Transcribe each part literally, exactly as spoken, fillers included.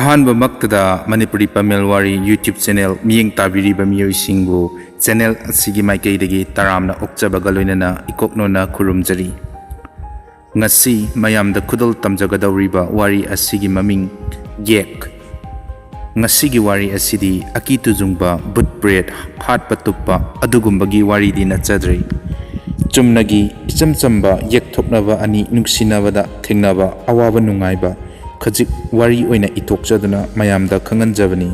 ꯑꯍꯥꯟꯕꯃꯛꯇꯗ ꯃꯅꯤꯄꯨꯔꯤ ꯄꯥꯃꯦꯜ ꯋꯥꯔꯤ YouTube channel ꯃꯤꯠꯌꯦꯡ ꯇꯥꯕꯤꯔꯤꯕ ꯃꯤꯑꯣꯏꯁꯤꯡꯕꯨ ꯆꯦꯅꯦꯜ ꯑꯁꯤꯒꯤ ꯃꯥꯏꯀꯩꯗꯒꯤ ꯇꯔꯥꯝꯅ ꯑꯣꯛꯆꯕꯒ ꯂꯣꯏꯅꯅ ꯏꯀꯣꯛꯅꯣꯅ ꯈꯨꯔꯨꯝꯖꯔꯤ꯫ ꯉꯁꯤ ꯃꯌꯥꯝꯗ ꯈꯨꯗꯣꯜ ꯇꯝꯖꯒꯗꯧꯔꯤꯕ ꯋꯥꯔꯤ ꯑꯁꯤꯒꯤ ꯃꯃꯤꯡ ꯌꯦꯛ꯫ ꯉꯁꯤꯒꯤ ꯋꯥꯔꯤ ꯑꯁꯤꯗꯤ ꯑꯀꯤ ꯇꯨꯖꯨꯡꯕ, ꯕꯨꯠ ꯄ꯭ꯔꯦꯠ, ꯍꯥꯠꯄ ꯇꯨꯞꯄ ꯑꯗꯨꯒꯨꯝꯕꯒꯤ ꯋꯥꯔꯤꯗꯤ ꯅꯠꯆꯗ꯭ꯔꯦ꯫ ꯆꯨꯝꯅꯒꯤ ꯏꯆꯝ ꯆꯝꯕ ꯌꯦꯛꯊꯣꯛꯅꯕ ꯑꯅꯤ ꯅꯨꯡꯁꯤꯅꯕꯗ ꯊꯦꯡꯅꯕ ꯑꯋꯥꯕ ꯅꯨꯡꯉꯥꯏꯕ ꯈꯖꯤꯛ ꯋꯥꯔꯤ ꯑꯣꯏꯅ ꯏꯊꯣꯛꯆꯗꯨꯅ ꯃꯌꯥꯝꯗ ꯈꯪꯍꯟꯖꯕꯅꯤ꯫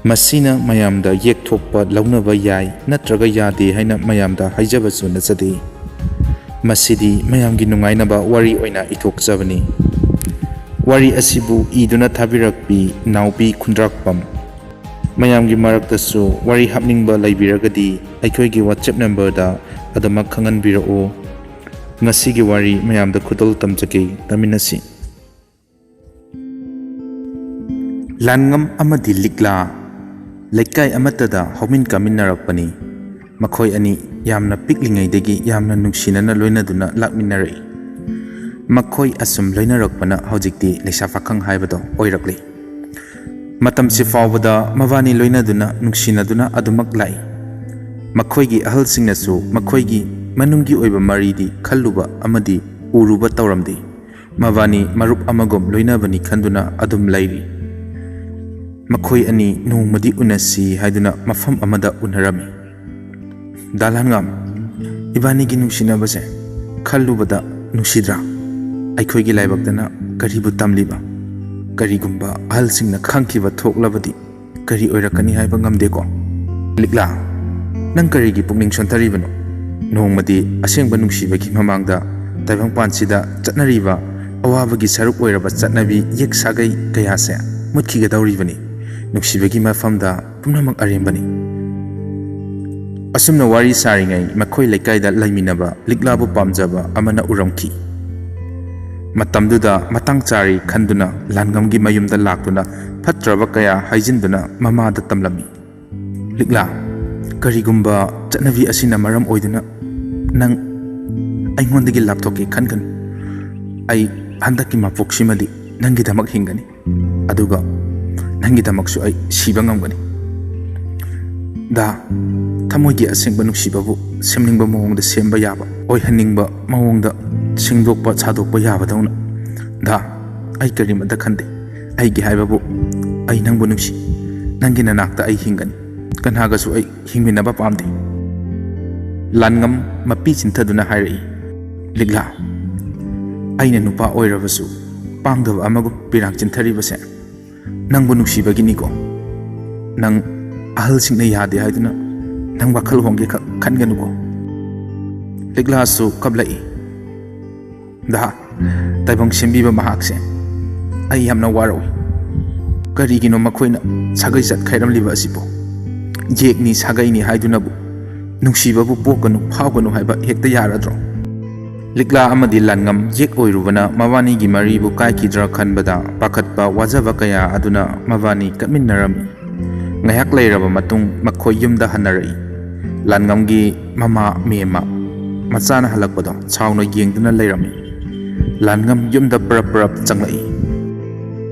ꯃꯁꯤꯅ ꯃꯌꯥꯝꯗ ꯌꯦꯛꯊꯣꯛꯄ ꯂꯧꯅꯕ ꯌꯥꯏ ꯅꯠꯇ꯭ꯔꯒ ꯌꯥꯗꯦ ꯍꯥꯏꯅ ꯃꯌꯥꯝꯗ ꯍꯥꯏꯖꯕꯁꯨ ꯅꯠꯆꯗꯦ꯫ ꯃꯁꯤꯗꯤ ꯃꯌꯥꯝꯒꯤ ꯅꯨꯡꯉꯥꯏꯅꯕ ꯋꯥꯔꯤ ꯑꯣꯏꯅ ꯏꯊꯣꯛꯆꯕꯅꯤ꯫ ꯋꯥꯔꯤ ꯑꯁꯤꯕꯨ ꯏꯗꯨꯅ ꯊꯥꯕꯤꯔꯛꯄꯤ ꯅꯥꯎꯕꯤ ꯈꯨꯟꯗ꯭ꯔꯥꯛꯄꯝ꯫ ꯃꯌꯥꯝꯒꯤ ꯃꯔꯛꯇꯁꯨ ꯋꯥꯔꯤ ꯍꯥꯞꯅꯤꯡꯕ ꯂꯩꯕꯤꯔꯒꯗꯤ ꯑꯩꯈꯣꯏꯒꯤ WhatsApp ꯅꯝꯕꯔꯗ ꯑꯗꯨꯃꯛ ꯈꯪꯍꯟꯕꯤꯔꯛꯎ꯫ ꯉꯁꯤꯒꯤ ꯋꯥꯔꯤ ꯃꯌꯥꯝꯗ ꯈꯨꯗꯣꯜ ꯇꯝꯖꯒꯦ, ꯇꯥꯃꯤꯟꯅꯁꯤ꯫ ꯂꯥꯟꯉꯝ ꯑꯃꯗꯤ ꯂꯤꯛꯂꯥ ꯂꯩꯀꯥꯏ ꯑꯃꯠꯇꯗ ꯍꯧꯃꯤꯟ ꯀꯥꯃꯤꯟꯅꯔꯛꯄꯅꯤ꯫ ꯃꯈꯣꯏ ꯑꯅꯤ ꯌꯥꯝꯅ ꯄꯤꯛꯂꯤꯉꯩꯗꯒꯤ ꯌꯥꯝꯅ ꯅꯨꯡꯁꯤꯅꯅ ꯂꯣꯏꯅꯗꯨꯅ ꯂꯥꯛꯃꯤꯟꯅꯔꯛꯏ꯫ ꯃꯈꯣꯏ ꯑꯁꯨꯝ ꯂꯣꯏꯅꯔꯛꯄꯅ ꯍꯧꯖꯤꯛꯇꯤ ꯂꯩꯁꯥ ꯄꯥꯈꯪ ꯍꯥꯏꯕꯗꯣ ꯑꯣꯏꯔꯛꯂꯤ꯫ ꯃꯇꯝꯁꯤ ꯐꯥꯎꯕꯗ ꯃꯕꯥꯅꯤ ꯂꯣꯏꯅꯗꯨꯅ ꯅꯨꯡꯁꯤꯅꯗꯨꯅ ꯑꯗꯨꯃꯛ ꯂꯥꯛꯏ꯫ ꯃꯈꯣꯏꯒꯤ ꯑꯍꯜꯁꯤꯡꯅꯁꯨ ꯃꯈꯣꯏꯒꯤ ꯃꯅꯨꯡꯒꯤ ꯑꯣꯏꯕ ꯃꯔꯤꯗꯤ ꯈꯜꯂꯨꯕ ꯑꯃꯗꯤ ꯎꯔꯨꯕ ꯇꯧꯔꯝꯗꯦ꯫ ꯃꯕꯥꯅꯤ ꯃꯔꯨꯞ ꯑꯃꯒꯨꯝ ꯂꯣꯏꯅꯕꯅꯤ ꯈꯟꯗꯨꯅ ꯑꯗꯨꯝ ꯂꯩꯔꯤ꯫ ꯃꯈꯣꯏ ꯑꯅꯤ ꯅꯣꯡꯃꯗꯤ ꯎꯅꯁꯤ ꯍꯥꯏꯗꯨꯅ ꯃꯐꯝ ꯑꯃꯗ ꯎꯅꯔꯝꯃꯤ꯫ ꯗꯥ ꯂꯥꯟꯉꯝ, ꯏꯕꯥꯅꯤꯒꯤ ꯅꯨꯡꯁꯤꯅꯕꯁꯦ ꯈꯜꯂꯨꯕꯗ ꯅꯨꯡꯁꯤꯗ꯭ꯔꯥ? ꯑꯩꯈꯣꯏꯒꯤ ꯂꯥꯏꯕꯛꯇꯅ ꯀꯔꯤꯕꯨ ꯇꯝꯂꯤꯕ? ꯀꯔꯤꯒꯨꯝꯕ ꯑꯍꯜꯁꯤꯡꯅ ꯈꯪꯈꯤꯕ ꯊꯣꯛꯂꯕꯗꯤ ꯀꯔꯤ ꯑꯣꯏꯔꯛꯀꯅꯤ ꯍꯥꯏꯕ ꯉꯝꯗꯦꯀꯣ꯫ ꯂꯤꯛꯂꯥ, ꯅꯪ ꯀꯔꯤꯒꯤ ꯄꯨꯛꯅꯤꯡ ꯁꯣꯟꯊꯔꯤꯕꯅꯣ? ꯅꯣꯡꯃꯗꯤ ꯑꯁꯦꯡꯕ ꯅꯨꯡꯁꯤꯕꯒꯤ ꯃꯃꯥꯡꯗ ꯇꯥꯏꯕꯪꯄꯥꯟꯁꯤꯗ ꯆꯠꯅꯔꯤꯕ ꯑꯋꯥꯕꯒꯤ ꯁꯔꯨꯛ ꯑꯣꯏꯔꯕ ꯆꯠꯅꯕꯤ ꯌꯦꯛ ꯁꯥꯒꯩ ꯀꯌꯥꯁꯦ ꯃꯨꯠꯈꯤꯒꯗꯧꯔꯤꯕꯅꯤ꯫ ꯅꯨꯡꯁꯤꯕꯒꯤ ꯃꯐꯝꯗ ꯄꯨꯝꯅꯃꯛ ꯑꯔꯦꯝꯕꯅꯤ꯫ ꯑꯁꯨꯝꯅ ꯋꯥꯔꯤ ꯁꯥꯔꯤꯉꯩ ꯃꯈꯣꯏ ꯂꯩꯀꯥꯏꯗ ꯂꯩꯃꯤꯟꯅꯕ ꯂꯤꯛꯂꯥꯕꯨ ꯄꯥꯝꯖꯕ ꯑꯃꯅ ꯎꯔꯝꯈꯤ꯫ ꯃꯇꯝꯗꯨꯗ ꯃꯇꯥꯡ ꯆꯥꯔꯤ ꯈꯟꯗꯨꯅ ꯂꯥꯟꯉꯝꯒꯤ ꯃꯌꯨꯝꯗ ꯂꯥꯛꯇꯨꯅ ꯐꯠꯇ꯭ꯔꯕ ꯀꯌꯥ ꯍꯥꯏꯖꯤꯟꯗꯨꯅ ꯃꯃꯥꯗ ꯇꯝꯂꯝꯃꯤ꯫ ꯂꯤꯛꯂꯥ, ꯀꯔꯤꯒꯨꯝꯕ ꯆꯠꯅꯕꯤ ꯑꯁꯤꯅ ꯃꯔꯝ ꯑꯣꯏꯗꯨꯅ ꯅꯪ ꯑꯩꯉꯣꯟꯗꯒꯤ ꯂꯥꯞꯊꯣꯛꯀꯦ ꯈꯟꯒꯅꯨ꯫ ꯑꯩ ꯍꯟꯗꯛꯀꯤ ꯃꯄꯣꯛꯁꯤꯃꯗꯤ ꯅꯪꯒꯤꯗꯃꯛ ꯍꯤꯡꯒꯅꯤ꯫ ꯑꯗꯨꯒ ꯅꯪꯒꯤꯗꯃꯛꯁꯨ ꯑꯩ ꯁꯤꯕ ꯉꯝꯒꯅꯤ꯫ ꯗꯥ, ꯊꯃꯣꯏꯒꯤ ꯑꯁꯦꯡꯕ ꯅꯨꯡꯁꯤꯕꯕꯨ ꯁꯦꯝꯅꯤꯡꯕ ꯃꯑꯣꯡꯗ ꯁꯦꯝꯕ ꯌꯥꯕ, ꯑꯣꯏꯍꯟꯅꯤꯡꯕ ꯃꯑꯣꯡꯗ ꯁꯦꯡꯗꯣꯛꯄ ꯁꯥꯗꯣꯛꯄ ꯌꯥꯕꯗꯧꯅ꯫ ꯗꯥ, ꯑꯩ ꯀꯔꯤꯃꯠꯇ ꯈꯟꯗꯦ꯫ ꯑꯩꯒꯤ ꯍꯥꯏꯕꯕꯨ, ꯑꯩ ꯅꯪꯕꯨ ꯅꯨꯡꯁꯤ꯫ ꯅꯪꯒꯤ ꯅꯅꯥꯛꯇ ꯑꯩ ꯍꯤꯡꯒꯅꯤ꯫ ꯀꯅꯥꯒꯁꯨ ꯑꯩ ꯍꯤꯡꯃꯤꯟꯅꯕ ꯄꯥꯝꯗꯦ꯫ ꯂꯥꯟꯉꯝ ꯃꯄꯤ ꯆꯤꯟꯊꯗꯨꯅ ꯍꯥꯏꯔꯛꯏ, ꯂꯤꯛꯂꯥ, ꯑꯩꯅ ꯅꯨꯄꯥ ꯑꯣꯏꯔꯕꯁꯨ ꯄꯥꯡꯗꯕ ꯑꯃꯒꯨꯝ ꯄꯤꯔꯥꯡ ꯆꯤꯟꯊꯔꯤꯕꯁꯦ ꯅꯪꯕꯨ ꯅꯨꯡꯁꯤꯕꯒꯤꯅꯤꯀꯣ꯫ ꯅꯪ ꯑꯍꯜꯁꯤꯡꯅ ꯌꯥꯗꯦ ꯍꯥꯏꯗꯨꯅ ꯅꯪ ꯋꯥꯈꯜ ꯍꯣꯡꯒꯦ ꯈꯛ ꯈꯟꯒꯅꯨꯀꯣ꯫ ꯂꯤꯛꯂꯥꯁꯨ ꯀꯞꯂꯛꯏ꯫ ꯗꯥ, ꯇꯥꯏꯕꯪ ꯁꯦꯝꯕꯤꯕ ꯃꯍꯥꯛꯁꯦ ꯑꯩ ꯌꯥꯝꯅ ꯋꯥꯔꯧꯏ꯫ ꯀꯔꯤꯒꯤꯅꯣ ꯃꯈꯣꯏꯅ ꯁꯥꯒꯩ ꯆꯠꯈꯥꯏꯔꯝꯂꯤꯕ ꯑꯁꯤꯕꯨ? ꯌꯦꯛꯅꯤ ꯁꯥꯒꯩꯅꯤ ꯍꯥꯏꯗꯨꯅꯕꯨ ꯅꯨꯡꯁꯤꯕꯕꯨ ꯄꯣꯛꯀꯅꯨ ꯐꯥꯎꯒꯅꯨ ꯍꯥꯏꯕ ꯍꯦꯛꯇ ꯌꯥꯔꯗ꯭ꯔꯣ? ꯂꯤꯛꯂꯥ ꯑꯃꯗꯤ ꯂꯥꯟꯉꯝ ꯌꯦꯛ ꯑꯣꯏꯔꯨꯕꯅ ꯃꯕꯥꯅꯤꯒꯤ ꯃꯔꯤꯕꯨ ꯀꯥꯏꯈꯤꯗ꯭ꯔꯥ ꯈꯟꯕꯗ ꯄꯥꯈꯠꯄ ꯋꯥꯖꯕ ꯀꯌꯥ ꯑꯗꯨꯅ ꯃꯕꯥꯅꯤ ꯀꯞꯃꯤꯟꯅꯔꯝꯃꯤ꯫ ꯉꯥꯏꯍꯥꯛ ꯂꯩꯔꯕ ꯃꯇꯨꯡ ꯃꯈꯣꯏ ꯌꯨꯝꯗ ꯍꯟꯅꯔꯛꯏ꯫ ꯂꯥꯟꯉꯝꯒꯤ ꯃꯃꯥ ꯃꯦꯝꯃ ꯃꯆꯥꯅ ꯍꯜꯂꯛꯄꯗꯣ ꯁꯥꯎꯅ ꯌꯦꯡꯗꯨꯅ ꯂꯩꯔꯝꯃꯤ꯫ ꯂꯥꯟꯉꯝ ꯌꯨꯝꯗ ꯄꯔꯞ ꯄꯔꯞ ꯆꯪꯂꯛꯏ꯫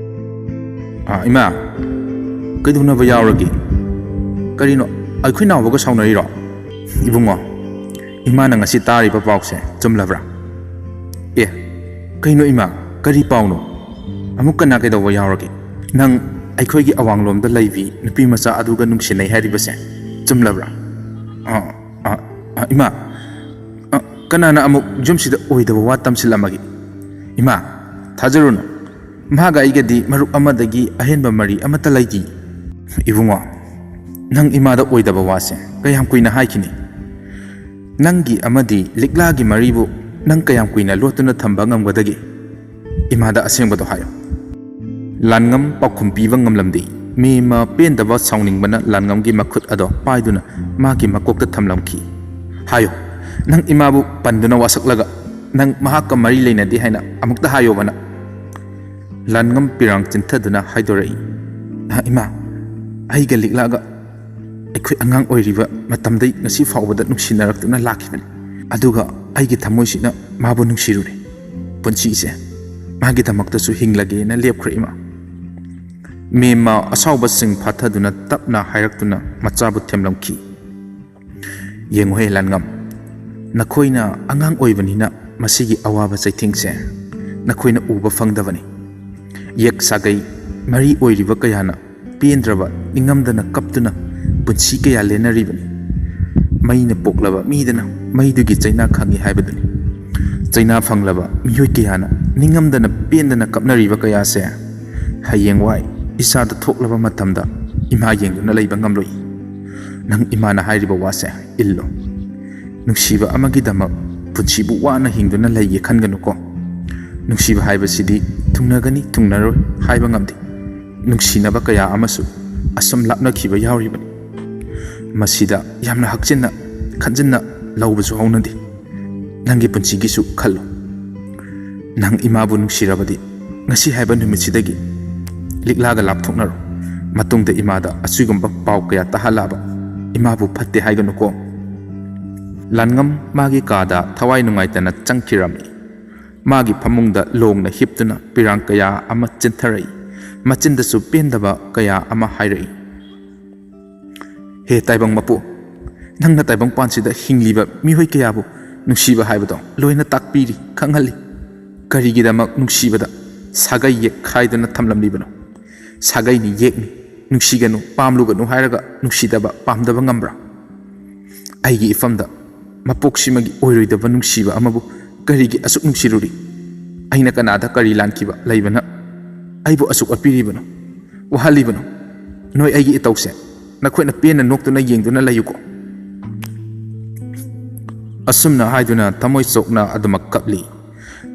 "ꯑꯥ, ꯏꯃꯥ, ꯀꯩꯗꯧꯅꯕ ꯌꯥꯎꯔꯒꯦ? ꯀꯔꯤꯅꯣ, ꯑꯩꯈꯣꯏ ꯅꯥꯎꯕꯒ ꯁꯥꯎꯅꯔꯤꯔꯣ?" "ꯏꯕꯨꯡꯉꯣ, ꯏꯃꯥꯅ ꯉꯁꯤ ꯇꯥꯔꯤꯕ ꯄꯥꯎꯁꯦ ꯆꯨꯝꯂꯕ꯭ꯔꯥ?" "ꯑꯦ, ꯀꯩꯅꯣ ꯏꯃꯥ, ꯀꯔꯤ ꯄꯥꯎꯅꯣ? ꯑꯃꯨꯛ ꯀꯅꯥ ꯀꯩꯗꯧꯕ ꯌꯥꯎꯔꯒꯦ? ꯅꯪ ꯑꯩꯈꯣꯏꯒꯤ ꯑꯋꯥꯡꯂꯣꯝꯗ ꯂꯩꯕꯤ ꯅꯨꯄꯤ ꯃꯆꯥ ꯑꯗꯨꯒ ꯅꯨꯡꯁꯤꯅꯩ ꯍꯥꯏꯔꯤꯕꯁꯦ ꯆꯨꯝꯂꯕ꯭ꯔꯥ?" "ꯑ, ꯑ, ꯑ, ꯏꯃꯥ, ꯑ, ꯀꯅꯥꯅ ꯑꯃꯨꯛ ꯌꯨꯝꯁꯤꯗ ꯑꯣꯏꯗꯕ ꯋꯥ ꯇꯝꯁꯤꯜꯂꯝꯃꯒꯦ? ꯏꯃꯥ, ꯊꯥꯖꯔꯨꯅꯨ, ꯃꯍꯥꯛꯒ ꯑꯩꯒꯗꯤ ꯃꯔꯨꯞ ꯑꯃꯗꯒꯤ ꯑꯍꯦꯟꯕ ꯃꯔꯤ ꯑꯃꯠꯇ ꯂꯩꯇꯦ꯫" "ꯏꯕꯨꯡꯉꯣ, ꯅꯪ ꯏꯃꯥꯗ ꯑꯣꯏꯗꯕ ꯋꯥꯁꯦ ꯀꯌꯥꯝ ꯀꯨꯏꯅ ꯍꯥꯏꯈꯤꯅꯤ? ꯅꯪꯒꯤ ꯑꯃꯗꯤ ꯂꯤꯛꯂꯥꯒꯤ ꯃꯔꯤꯕꯨ ꯅꯪ ꯀꯌꯥꯝ ꯀꯨꯏꯅ ꯂꯣꯠꯇꯨꯅ ꯊꯝꯕ ꯉꯝꯒꯗꯒꯦ? ꯏꯃꯥꯗ ꯑꯁꯦꯡꯕꯗꯣ ꯍꯥꯏꯌꯨ꯫" ꯂꯥꯟꯉꯝ ꯄꯥꯎꯈꯨꯝ ꯄꯤꯕ ꯉꯝꯂꯝꯗꯦ꯫ ꯃꯦꯝꯃ ꯄꯦꯟꯗꯕ ꯁꯥꯎꯅꯤꯡꯕꯅ ꯂꯥꯟꯉꯝꯒꯤ ꯃꯈꯨꯠ ꯑꯗꯣ ꯄꯥꯏꯗꯨꯅ ꯃꯥꯒꯤ ꯃꯀꯣꯛꯇ ꯊꯝꯂꯝꯈꯤ꯫ "ꯍꯥꯏꯌꯨ, ꯅꯪ ꯏꯃꯥꯕꯨ ꯄꯟꯗꯨꯅ ꯋꯥꯁꯛꯂꯒ ꯅꯪ ꯃꯍꯥꯛꯀ ꯃꯔꯤ ꯂꯩꯅꯗꯦ ꯍꯥꯏꯅ ꯑꯃꯨꯛꯇ ꯍꯥꯏꯌꯣꯕ ꯅꯪ꯫" ꯂꯥꯟꯉꯝ ꯄꯤꯔꯥꯡ ꯆꯤꯟꯊꯗꯨꯅ ꯍꯥꯏꯗꯣꯔꯛꯏ, "ꯏꯃꯥ, ꯑꯩꯒ ꯂꯤꯛꯂꯥꯒ ꯑꯩꯈꯣꯏ ꯑꯉꯥꯡ ꯑꯣꯏꯔꯤꯕ ꯃꯇꯝꯗꯩ ꯉꯁꯤ ꯐꯥꯎꯕꯗ ꯅꯨꯡꯁꯤꯅꯔꯛꯇꯨꯅ ꯂꯥꯛꯈꯤꯕꯅꯤ꯫ ꯑꯗꯨꯒ ꯑꯩꯒꯤ ꯊꯃꯣꯏꯁꯤꯅ ꯃꯥꯕꯨ ꯅꯨꯡꯁꯤꯔꯨꯔꯦ꯫ ꯄꯨꯟꯁꯤꯁꯦ ꯃꯥꯒꯤꯗꯃꯛꯇꯁꯨ ꯍꯤꯡꯂꯒꯦꯅ ꯂꯦꯞꯈ꯭ꯔꯦ ꯏꯃꯥ꯫" ꯃꯦꯝꯃ ꯑꯁꯥꯎꯕꯁꯤꯡ ꯐꯥꯊꯗꯨꯅ ꯇꯞꯅ ꯍꯥꯏꯔꯛꯇꯨꯅ ꯃꯆꯥꯕꯨ ꯊꯦꯝꯂꯝꯈꯤ꯫ "ꯌꯦꯡꯉꯨꯍꯦ ꯂꯥꯟꯉꯝ, ꯅꯈꯣꯏꯅ ꯑꯉꯥꯡ ꯑꯣꯏꯕꯅꯤꯅ ꯃꯁꯤꯒꯤ ꯑꯋꯥꯕ ꯆꯩꯊꯦꯡꯁꯦ ꯅꯈꯣꯏꯅ ꯎꯕ ꯐꯪꯗꯕꯅꯤ꯫ ꯌꯦꯛ ꯁꯥꯒꯩ ꯃꯔꯤ ꯑꯣꯏꯔꯤꯕ ꯀꯌꯥꯅ ꯄꯦꯟꯗ꯭ꯔꯕ ꯅꯤꯡꯉꯝꯗꯅ ꯀꯞꯇꯨꯅ ꯄꯨꯟꯁꯤ ꯀꯌꯥ ꯂꯦꯟꯅꯔꯤꯕꯅꯤ꯫ ꯃꯩꯅ ꯄꯣꯛꯂꯕ ꯃꯤꯗꯅ ꯃꯩꯗꯨꯒꯤ ꯆꯩꯅꯥ ꯈꯪꯏ ꯍꯥꯏꯕꯗꯨꯅꯤ꯫ ꯆꯩꯅꯥ ꯐꯪꯂꯕ ꯃꯤꯑꯣꯏ ꯀꯌꯥꯅ ꯅꯤꯡꯉꯝꯗꯅ ꯄꯦꯟꯗꯅ ꯀꯞꯅꯔꯤꯕ ꯀꯌꯥꯁꯦ ꯍꯌꯦꯡꯋꯥꯏ ꯏꯆꯥꯗ ꯊꯣꯛꯂꯕ ꯃꯇꯝꯗ ꯏꯃꯥ ꯌꯦꯡꯗꯨꯅ ꯂꯩꯕ ꯉꯝꯂꯣꯏ꯫ ꯅꯪ ꯏꯃꯥꯅ ꯍꯥꯏꯔꯤꯕ ꯋꯥꯁꯦ ꯏꯜꯂꯣ꯫ ꯅꯨꯡꯁꯤꯕ ꯑꯃꯒꯤꯗꯃꯛ ꯄꯨꯟꯁꯤꯕꯨ ꯋꯥꯅ ꯍꯤꯡꯗꯨꯅ ꯂꯩꯒꯦ ꯈꯟꯒꯅꯨꯀꯣ꯫ ꯅꯨꯡꯁꯤꯕ ꯍꯥꯏꯕꯁꯤꯗꯤ ꯊꯨꯡꯅꯒꯅꯤ ꯊꯨꯡꯅꯔꯣꯏ ꯍꯥꯏꯕ ꯉꯝꯗꯦ꯫ ꯅꯨꯡꯁꯤꯅꯕ ꯀꯌꯥ ꯑꯃꯁꯨ ꯑꯁꯨꯝ ꯂꯥꯞꯅꯈꯤꯕ ꯌꯥꯎꯔꯤꯕꯅꯤ꯫ ꯃꯁꯤꯗ ꯌꯥꯝꯅ ꯍꯛꯆꯤꯟꯅ ꯈꯟꯖꯤꯟꯅ ꯂꯧꯕꯁꯨ ꯍꯧꯅꯗꯦ꯫ ꯅꯪꯒꯤ ꯄꯨꯟꯁꯤꯒꯤꯁꯨ ꯈꯜꯂꯨ꯫ ꯅꯪ ꯏꯃꯥꯕꯨ ꯅꯨꯡꯁꯤꯔꯕꯗꯤ ꯉꯁꯤ ꯍꯥꯏꯕ ꯅꯨꯃꯤꯠꯁꯤꯗꯒꯤ ꯂꯤꯛꯂꯥꯒ ꯂꯥꯞꯊꯣꯛꯅꯔꯣ꯫ ꯃꯇꯨꯡꯗ ꯏꯃꯥꯗ ꯑꯁꯤꯒꯨꯝꯕ ꯄꯥꯎ ꯀꯌꯥ ꯇꯥꯍꯜꯂꯛꯑꯕ ꯏꯃꯥꯕꯨ ꯐꯠꯇꯦ ꯍꯥꯏꯒꯅꯨꯀꯣ꯫" ꯂꯥꯟꯉꯝ ꯃꯥꯒꯤ ꯀꯥꯗ ꯊꯋꯥꯏ ꯅꯨꯡꯉꯥꯏꯇꯅ ꯆꯪꯈꯤꯔꯝꯃꯤ꯫ ꯃꯥꯒꯤ ꯐꯃꯨꯡꯗ ꯂꯣꯡꯅ ꯍꯤꯞꯇꯨꯅ ꯄꯤꯔꯥꯡ ꯀꯌꯥ ꯑꯃ ꯆꯤꯟꯊꯔꯛꯏ꯫ ꯃꯆꯤꯟꯗꯁꯨ ꯄꯦꯟꯗꯕ ꯀꯌꯥ ꯑꯃ ꯍꯥꯏꯔꯛꯏ꯫ "ꯍꯦ ꯇꯥꯏꯕꯪ ꯃꯄꯨ, ꯅꯪꯅ ꯇꯥꯏꯕꯪꯄꯥꯟꯁꯤꯗ ꯍꯤꯡꯂꯤꯕ ꯃꯤꯑꯣꯏ ꯀꯌꯥꯕꯨ ꯅꯨꯡꯁꯤꯕ ꯍꯥꯏꯕꯗꯣ ꯂꯣꯏꯅ ꯇꯥꯛꯄꯤꯔꯤ, ꯈꯪꯍꯜꯂꯤ꯫ ꯀꯔꯤꯒꯤꯗꯃꯛ ꯅꯨꯡꯁꯤꯕꯗ ꯁꯥꯒꯩ ꯌꯦꯛ ꯈꯥꯏꯗꯨꯅ ꯊꯝꯂꯝꯂꯤꯕꯅꯣ? ꯁꯥꯒꯩꯅꯤ, ꯌꯦꯛꯅꯤ, ꯅꯨꯡꯁꯤꯒꯅꯨ, ꯄꯥꯝꯂꯨꯒꯅꯨ ꯍꯥꯏꯔꯒ ꯅꯨꯡꯁꯤꯗꯕ, ꯄꯥꯝꯗꯕ ꯉꯝꯕ꯭ꯔꯥ? ꯑꯩꯒꯤ ꯏꯐꯝꯗ ꯃꯄꯣꯛꯁꯤꯃꯒꯤ ꯑꯣꯏꯔꯣꯏꯗꯕ ꯅꯨꯡꯁꯤꯕ ꯑꯃꯕꯨ ꯀꯔꯤꯒꯤ ꯑꯁꯨꯛ ꯅꯨꯡꯁꯤꯔꯨꯔꯤ? ꯑꯩꯅ ꯀꯅꯥꯗ ꯀꯔꯤ ꯂꯥꯟꯈꯤꯕ ꯂꯩꯕꯅ ꯑꯩꯕꯨ ꯑꯁꯨꯛ ꯑꯣꯠꯄꯤꯔꯤꯕꯅꯣ, ꯋꯥꯍꯜꯂꯤꯕꯅꯣ? ꯅꯣꯏ ꯑꯩꯒꯤ ꯏꯇꯧꯁꯦ ꯅꯈꯣꯏꯅ ꯄꯦꯟꯅ ꯅꯣꯛꯇꯨꯅ ꯌꯦꯡꯗꯨꯅ ꯂꯩꯌꯨꯀꯣ꯫" ꯑꯁꯨꯝꯅ ꯍꯥꯏꯗꯨꯅ ꯊꯃꯣꯏ ꯆꯣꯛꯅ ꯑꯗꯨꯃꯛ ꯀꯞꯂꯤ꯫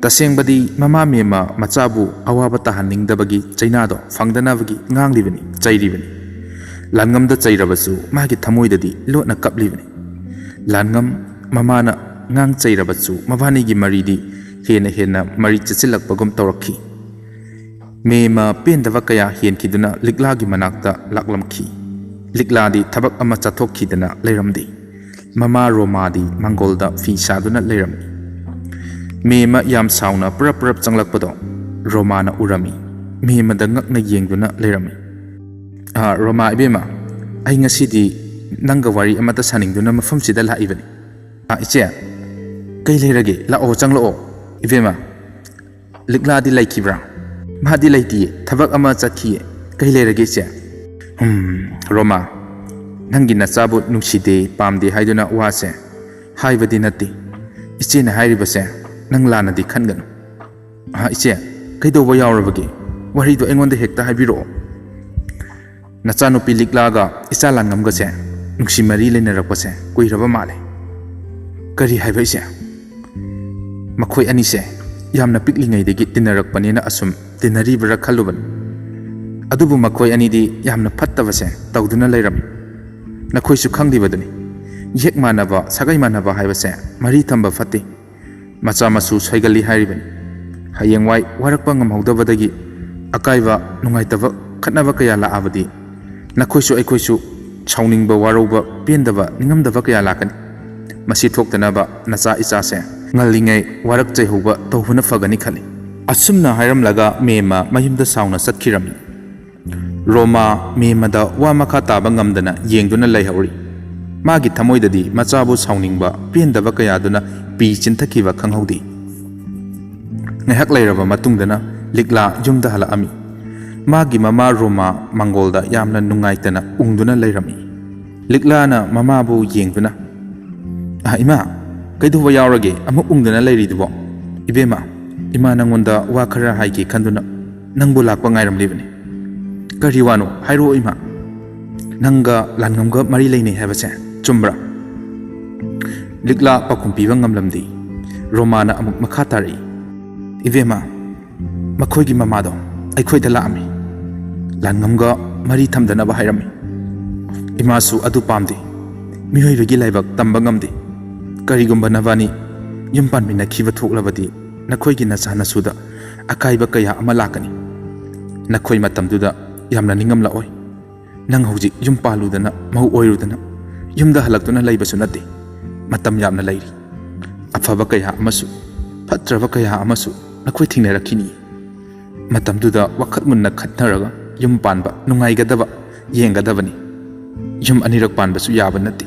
ꯇꯁꯦꯡꯕꯗꯤ ꯃꯃꯥ ꯃꯦꯝꯃ ꯃꯆꯥꯕꯨ ꯑꯋꯥꯕ ꯇꯥꯍꯟꯅꯤꯡꯗꯕꯒꯤ ꯆꯩꯅꯥꯗꯣ ꯐꯪꯗꯅꯕꯒꯤ ꯉꯥꯡꯂꯤꯕꯅꯤ, ꯆꯩꯔꯤꯕꯅꯤ꯫ ꯂꯥꯟꯉꯝꯗ ꯆꯩꯔꯕꯁꯨ ꯃꯥꯒꯤ ꯊꯃꯣꯏꯗꯗꯤ ꯂꯣꯠꯅ ꯀꯞꯂꯤꯕꯅꯤ꯫ ꯂꯥꯟꯉꯝ ꯃꯃꯥꯅ ꯉꯥꯡ ꯆꯩꯔꯕꯁꯨ ꯃꯕꯥꯅꯤꯒꯤ ꯃꯔꯤꯗꯤ ꯍꯦꯟꯅ ꯍꯦꯟꯅ ꯃꯔꯤ ꯆꯦꯠꯁꯤꯜꯂꯛꯄꯒꯨꯝ ꯇꯧꯔꯛꯈꯤ꯫ ꯃꯦꯝꯃ ꯄꯦꯟꯗꯕ ꯀꯌꯥ ꯍꯦꯟꯈꯤꯗꯨꯅ ꯂꯤꯛꯂꯥꯒꯤ ꯃꯅꯥꯛꯇ ꯂꯥꯛꯂꯝꯈꯤ꯫ ꯂꯤꯛꯂꯥꯗꯤ ꯊꯕꯛ ꯑꯃ ꯆꯠꯊꯣꯛꯈꯤꯗꯅ ꯂꯩꯔꯝꯗꯦ꯫ ꯃꯃꯥ ꯔꯣꯃꯥꯗꯤ ꯃꯪꯒꯣꯜꯗ ꯐꯤ ꯁꯥꯗꯨꯅ ꯂꯩꯔꯝꯃꯤ꯫ ꯃꯦꯝꯃ ꯌꯥꯝ ꯁꯥꯎꯅ ꯄ꯭ꯔꯞ ꯄ꯭ꯔꯞ ꯆꯪꯂꯛꯄꯗꯣ ꯔꯣꯃꯥꯅ ꯎꯔꯝꯃꯤ꯫ ꯃꯦꯝꯃꯗ ꯉꯛꯅ ꯌꯦꯡꯗꯨꯅ ꯂꯩꯔꯝꯃꯤ꯫ "ꯑꯥ, ꯔꯣꯃꯥ ꯏꯕꯦꯝꯃ, ꯑꯩ ꯉꯁꯤꯗꯤ ꯅꯪꯒ ꯋꯥꯔꯤ ꯑꯃꯠꯇ ꯁꯥꯅꯤꯡꯗꯨꯅ ꯃꯐꯝꯁꯤꯗ ꯂꯥꯛꯏꯕꯅꯤ꯫ ꯑꯥ, ꯏꯆꯦ, ꯀꯩ ꯂꯩꯔꯒꯦ? ꯂꯥꯛꯑꯣ, ꯆꯪꯂꯛꯑꯣ꯫ ꯏꯕꯦꯝꯃ, ꯂꯤꯛꯂꯥꯗꯤ ꯂꯩꯈꯤꯕ꯭ꯔꯥ?" "ꯃꯥꯗꯤ ꯂꯩꯇꯤꯌꯦ, ꯊꯕꯛ ꯑꯃ ꯆꯠꯈꯤꯌꯦ꯫ ꯀꯩ ꯂꯩꯔꯒꯦ, ꯏꯆꯦ?" "ꯍꯝ, ꯔꯣꯃꯥ, ꯅꯪꯒꯤ ꯅꯆꯥꯕꯨ ꯅꯨꯡꯁꯤꯗꯦ, ꯄꯥꯝꯗꯦ ꯍꯥꯏꯗꯨꯅ ꯋꯥꯁꯦ ꯍꯥꯏꯕꯗꯤ ꯅꯠꯇꯦ꯫ ꯏꯆꯦꯅ ꯍꯥꯏꯔꯤꯕꯁꯦ ꯅꯪ ꯂꯥꯟꯅꯗꯤ ꯈꯟꯒꯅꯨ꯫" "ꯑꯍ, ꯏꯆꯦ, ꯀꯩꯗꯧꯕ ꯌꯥꯎꯔꯕꯒꯦ? ꯋꯥꯔꯤꯗꯣ ꯑꯩꯉꯣꯟꯗ ꯍꯦꯛꯇ ꯍꯥꯏꯕꯤꯔꯛꯑꯣ꯫" "ꯅꯆꯥꯅꯨꯄꯤ ꯂꯤꯛꯂꯥꯒ ꯏꯆꯥ ꯂꯥꯟꯉꯝꯒꯁꯦ ꯅꯨꯡꯁꯤ ꯃꯔꯤ ꯂꯩꯅꯔꯛꯄꯁꯦ ꯀꯨꯏꯔꯕ ꯃꯥꯜꯂꯦ꯫" "ꯀꯔꯤ ꯍꯥꯏꯕ, ꯏꯆꯦ?" "ꯃꯈꯣꯏ ꯑꯅꯤꯁꯦ ꯌꯥꯝꯅ ꯄꯤꯛꯂꯤꯉꯩꯗꯒꯤ ꯇꯤꯟꯅꯔꯛꯄꯅꯤꯅ ꯑꯁꯨꯝ ꯇꯤꯟꯅꯔꯤꯕ꯭ꯔꯥ ꯈꯜꯂꯨꯕꯅꯤ꯫ ꯑꯗꯨꯕꯨ ꯃꯈꯣꯏ ꯑꯅꯤꯗꯤ ꯌꯥꯝꯅ ꯐꯠꯇꯕꯁꯦ ꯇꯧꯗꯨꯅ ꯂꯩꯔꯝꯃꯤ꯫ ꯅꯈꯣꯏꯁꯨ ꯈꯪꯂꯤꯕꯗꯨꯅꯤ, ꯌꯦꯛ ꯃꯥꯟꯅꯕ, ꯁꯥꯒꯩ ꯃꯥꯟꯅꯕ ꯍꯥꯏꯕꯁꯦ ꯃꯔꯤ ꯊꯝꯕ ꯐꯠꯇꯦ꯫ ꯃꯆꯥ ꯃꯁꯨ ꯁꯣꯏꯒꯜꯂꯤ ꯍꯥꯏꯔꯤꯕꯅꯤ꯫ ꯍꯌꯦꯡꯋꯥꯏ ꯋꯥꯔꯛꯄ ꯉꯝꯍꯧꯗꯕꯗꯒꯤ ꯑꯀꯥꯏꯕ, ꯅꯨꯡꯉꯥꯏꯇꯕ, ꯈꯠꯅꯕ ꯀꯌꯥ ꯂꯥꯛꯑꯕꯗꯤ ꯅꯈꯣꯏꯁꯨ ꯑꯩꯈꯣꯏꯁꯨ ꯁꯥꯎꯅꯤꯡꯕ, ꯋꯥꯔꯧꯕ, ꯄꯦꯟꯗꯕ, ꯅꯤꯡꯉꯝꯗꯕ ꯀꯌꯥ ꯂꯥꯛꯀꯅꯤ꯫ ꯃꯁꯤ ꯊꯣꯛꯇꯅꯕ ꯅꯆꯥ ꯏꯆꯥꯁꯦ ꯉꯜꯂꯤꯉꯩ ꯋꯥꯔꯛ ꯆꯩꯍꯧꯕ ꯇꯧꯕꯅ ꯐꯒꯅꯤ ꯈꯜꯂꯤ꯫" ꯑꯁꯨꯝꯅ ꯍꯥꯏꯔꯝꯂꯒ ꯃꯦꯝꯃ ꯃꯌꯨꯝꯗ ꯁꯥꯎꯅ ꯆꯠꯈꯤꯔꯝꯃꯤ꯫ ꯔꯣꯃꯥ ꯃꯦꯝꯃꯗ ꯋꯥ ꯃꯈꯥ ꯇꯥꯕ ꯉꯝꯗꯅ ꯌꯦꯡꯗꯨꯅ ꯂꯩꯍꯧꯔꯤ꯫ ꯃꯥꯒꯤ ꯊꯃꯣꯏꯗꯗꯤ ꯃꯆꯥꯕꯨ ꯁꯥꯎꯅꯤꯡꯕ, ꯄꯦꯟꯗꯕ ꯀꯌꯥꯗꯨꯅ ꯄꯤ ꯆꯤꯟꯊꯈꯤꯕ ꯈꯪꯍꯧꯗꯦ꯫ ꯉꯥꯏꯍꯥꯛ ꯂꯩꯔꯕ ꯃꯇꯨꯡꯗꯅ ꯂꯤꯛꯂꯥ ꯌꯨꯝꯗ ꯍꯜꯂꯛꯑꯝꯃꯤ꯫ ꯃꯥꯒꯤ ꯃꯃꯥ ꯔꯣꯃꯥ ꯃꯪꯒꯣꯜꯗ ꯌꯥꯝꯅ ꯅꯨꯡꯉꯥꯏꯇꯅ ꯎꯪꯗꯨꯅ ꯂꯩꯔꯝꯃꯤ꯫ ꯂꯤꯛꯂꯥꯅ ꯃꯃꯥꯕꯨ ꯌꯦꯡꯗꯨꯅ, "ꯑꯥ, ꯏꯃꯥ, ꯀꯩꯗꯧꯕ ꯌꯥꯎꯔꯒꯦ ꯑꯃꯨꯛ ꯎꯪꯗꯅ ꯂꯩꯔꯤꯗꯨꯕꯣ?" "ꯏꯕꯦꯝꯃ, ꯏꯃꯥ ꯅꯪꯉꯣꯟꯗ ꯋꯥ ꯈꯔ ꯍꯥꯏꯒꯦ ꯈꯟꯗꯨꯅ ꯅꯪꯕꯨ ꯂꯥꯛꯄ ꯉꯥꯏꯔꯝꯂꯤꯕꯅꯤ꯫" "ꯀꯔꯤ ꯋꯥꯅꯣ? ꯍꯥꯏꯔꯛꯑꯣ ꯏꯃꯥ꯫" "ꯅꯪꯒ ꯂꯥꯟꯉꯝꯒ ꯃꯔꯤ ꯂꯩꯅꯩ ꯍꯥꯏꯕꯁꯦ ꯆꯨꯝꯕ꯭ꯔꯥ?" ꯂꯤꯛꯂꯥ ꯄꯥꯎꯈꯨꯝ ꯄꯤꯕ ꯉꯝꯂꯝꯗꯦ꯫ ꯔꯣꯃꯥꯅ ꯑꯃꯨꯛ ꯃꯈꯥ ꯇꯥꯔꯛꯏ, "ꯏꯕꯦꯝꯃ, ꯃꯈꯣꯏꯒꯤ ꯃꯃꯥꯗꯣ ꯑꯩꯈꯣꯏꯗ ꯂꯥꯛꯑꯝꯃꯤ꯫ ꯂꯥꯟꯉꯝꯒ ꯃꯔꯤ ꯊꯝꯗꯅꯕ ꯍꯥꯏꯔꯝꯃꯤ꯫ ꯏꯃꯥꯁꯨ ꯑꯗꯨ ꯄꯥꯝꯗꯦ꯫ ꯃꯤꯑꯣꯏꯕꯒꯤ ꯂꯥꯏꯕꯛ ꯇꯝꯕ ꯉꯝꯗꯦ꯫ ꯀꯔꯤꯒꯨꯝꯕ ꯅꯕꯥꯅꯤ ꯌꯨꯝ ꯄꯥꯟꯃꯤꯟꯅꯈꯤꯕ ꯊꯣꯛꯂꯕꯗꯤ ꯅꯈꯣꯏꯒꯤ ꯅꯆꯥ ꯅꯁꯨꯗ ꯑꯀꯥꯏꯕ ꯀꯌꯥ ꯑꯃ ꯂꯥꯛꯀꯅꯤ꯫ ꯅꯈꯣꯏ ꯃꯇꯝꯗꯨꯗ ꯌꯥꯝꯅ ꯅꯤꯡꯉꯝꯂꯛꯑꯣꯏ꯫ ꯅꯪ ꯍꯧꯖꯤꯛ ꯌꯨꯝ ꯄꯥꯜꯂꯨꯗꯅ, ꯃꯧ ꯑꯣꯏꯔꯨꯗꯅ, ꯌꯨꯝꯗ ꯍꯜꯂꯛꯇꯨꯅ ꯂꯩꯕꯁꯨ ꯅꯠꯇꯦ꯫ ꯃꯇꯝ ꯌꯥꯝꯅ ꯂꯩꯔꯤ꯫ ꯑꯐꯕ ꯀꯌꯥ ꯑꯃꯁꯨ, ꯐꯠꯇ꯭ꯔꯕ ꯀꯌꯥ ꯑꯃꯁꯨ ꯅꯈꯣꯏ ꯊꯦꯡꯅꯔꯛꯈꯤꯅꯤ꯫" ꯃꯇꯝꯗꯨꯗ ꯋꯥꯈꯜ ꯃꯨꯟꯅ ꯈꯟꯊꯔꯒ ꯌꯨꯝ ꯄꯥꯟꯕ ꯅꯨꯡꯉꯥꯏꯒꯗꯕ ꯌꯦꯡꯒꯗꯕꯅꯤ꯫ ꯌꯨꯝ ꯑꯅꯤꯔꯛ ꯄꯥꯟꯕꯁꯨ ꯌꯥꯕ ꯅꯠꯇꯦ꯫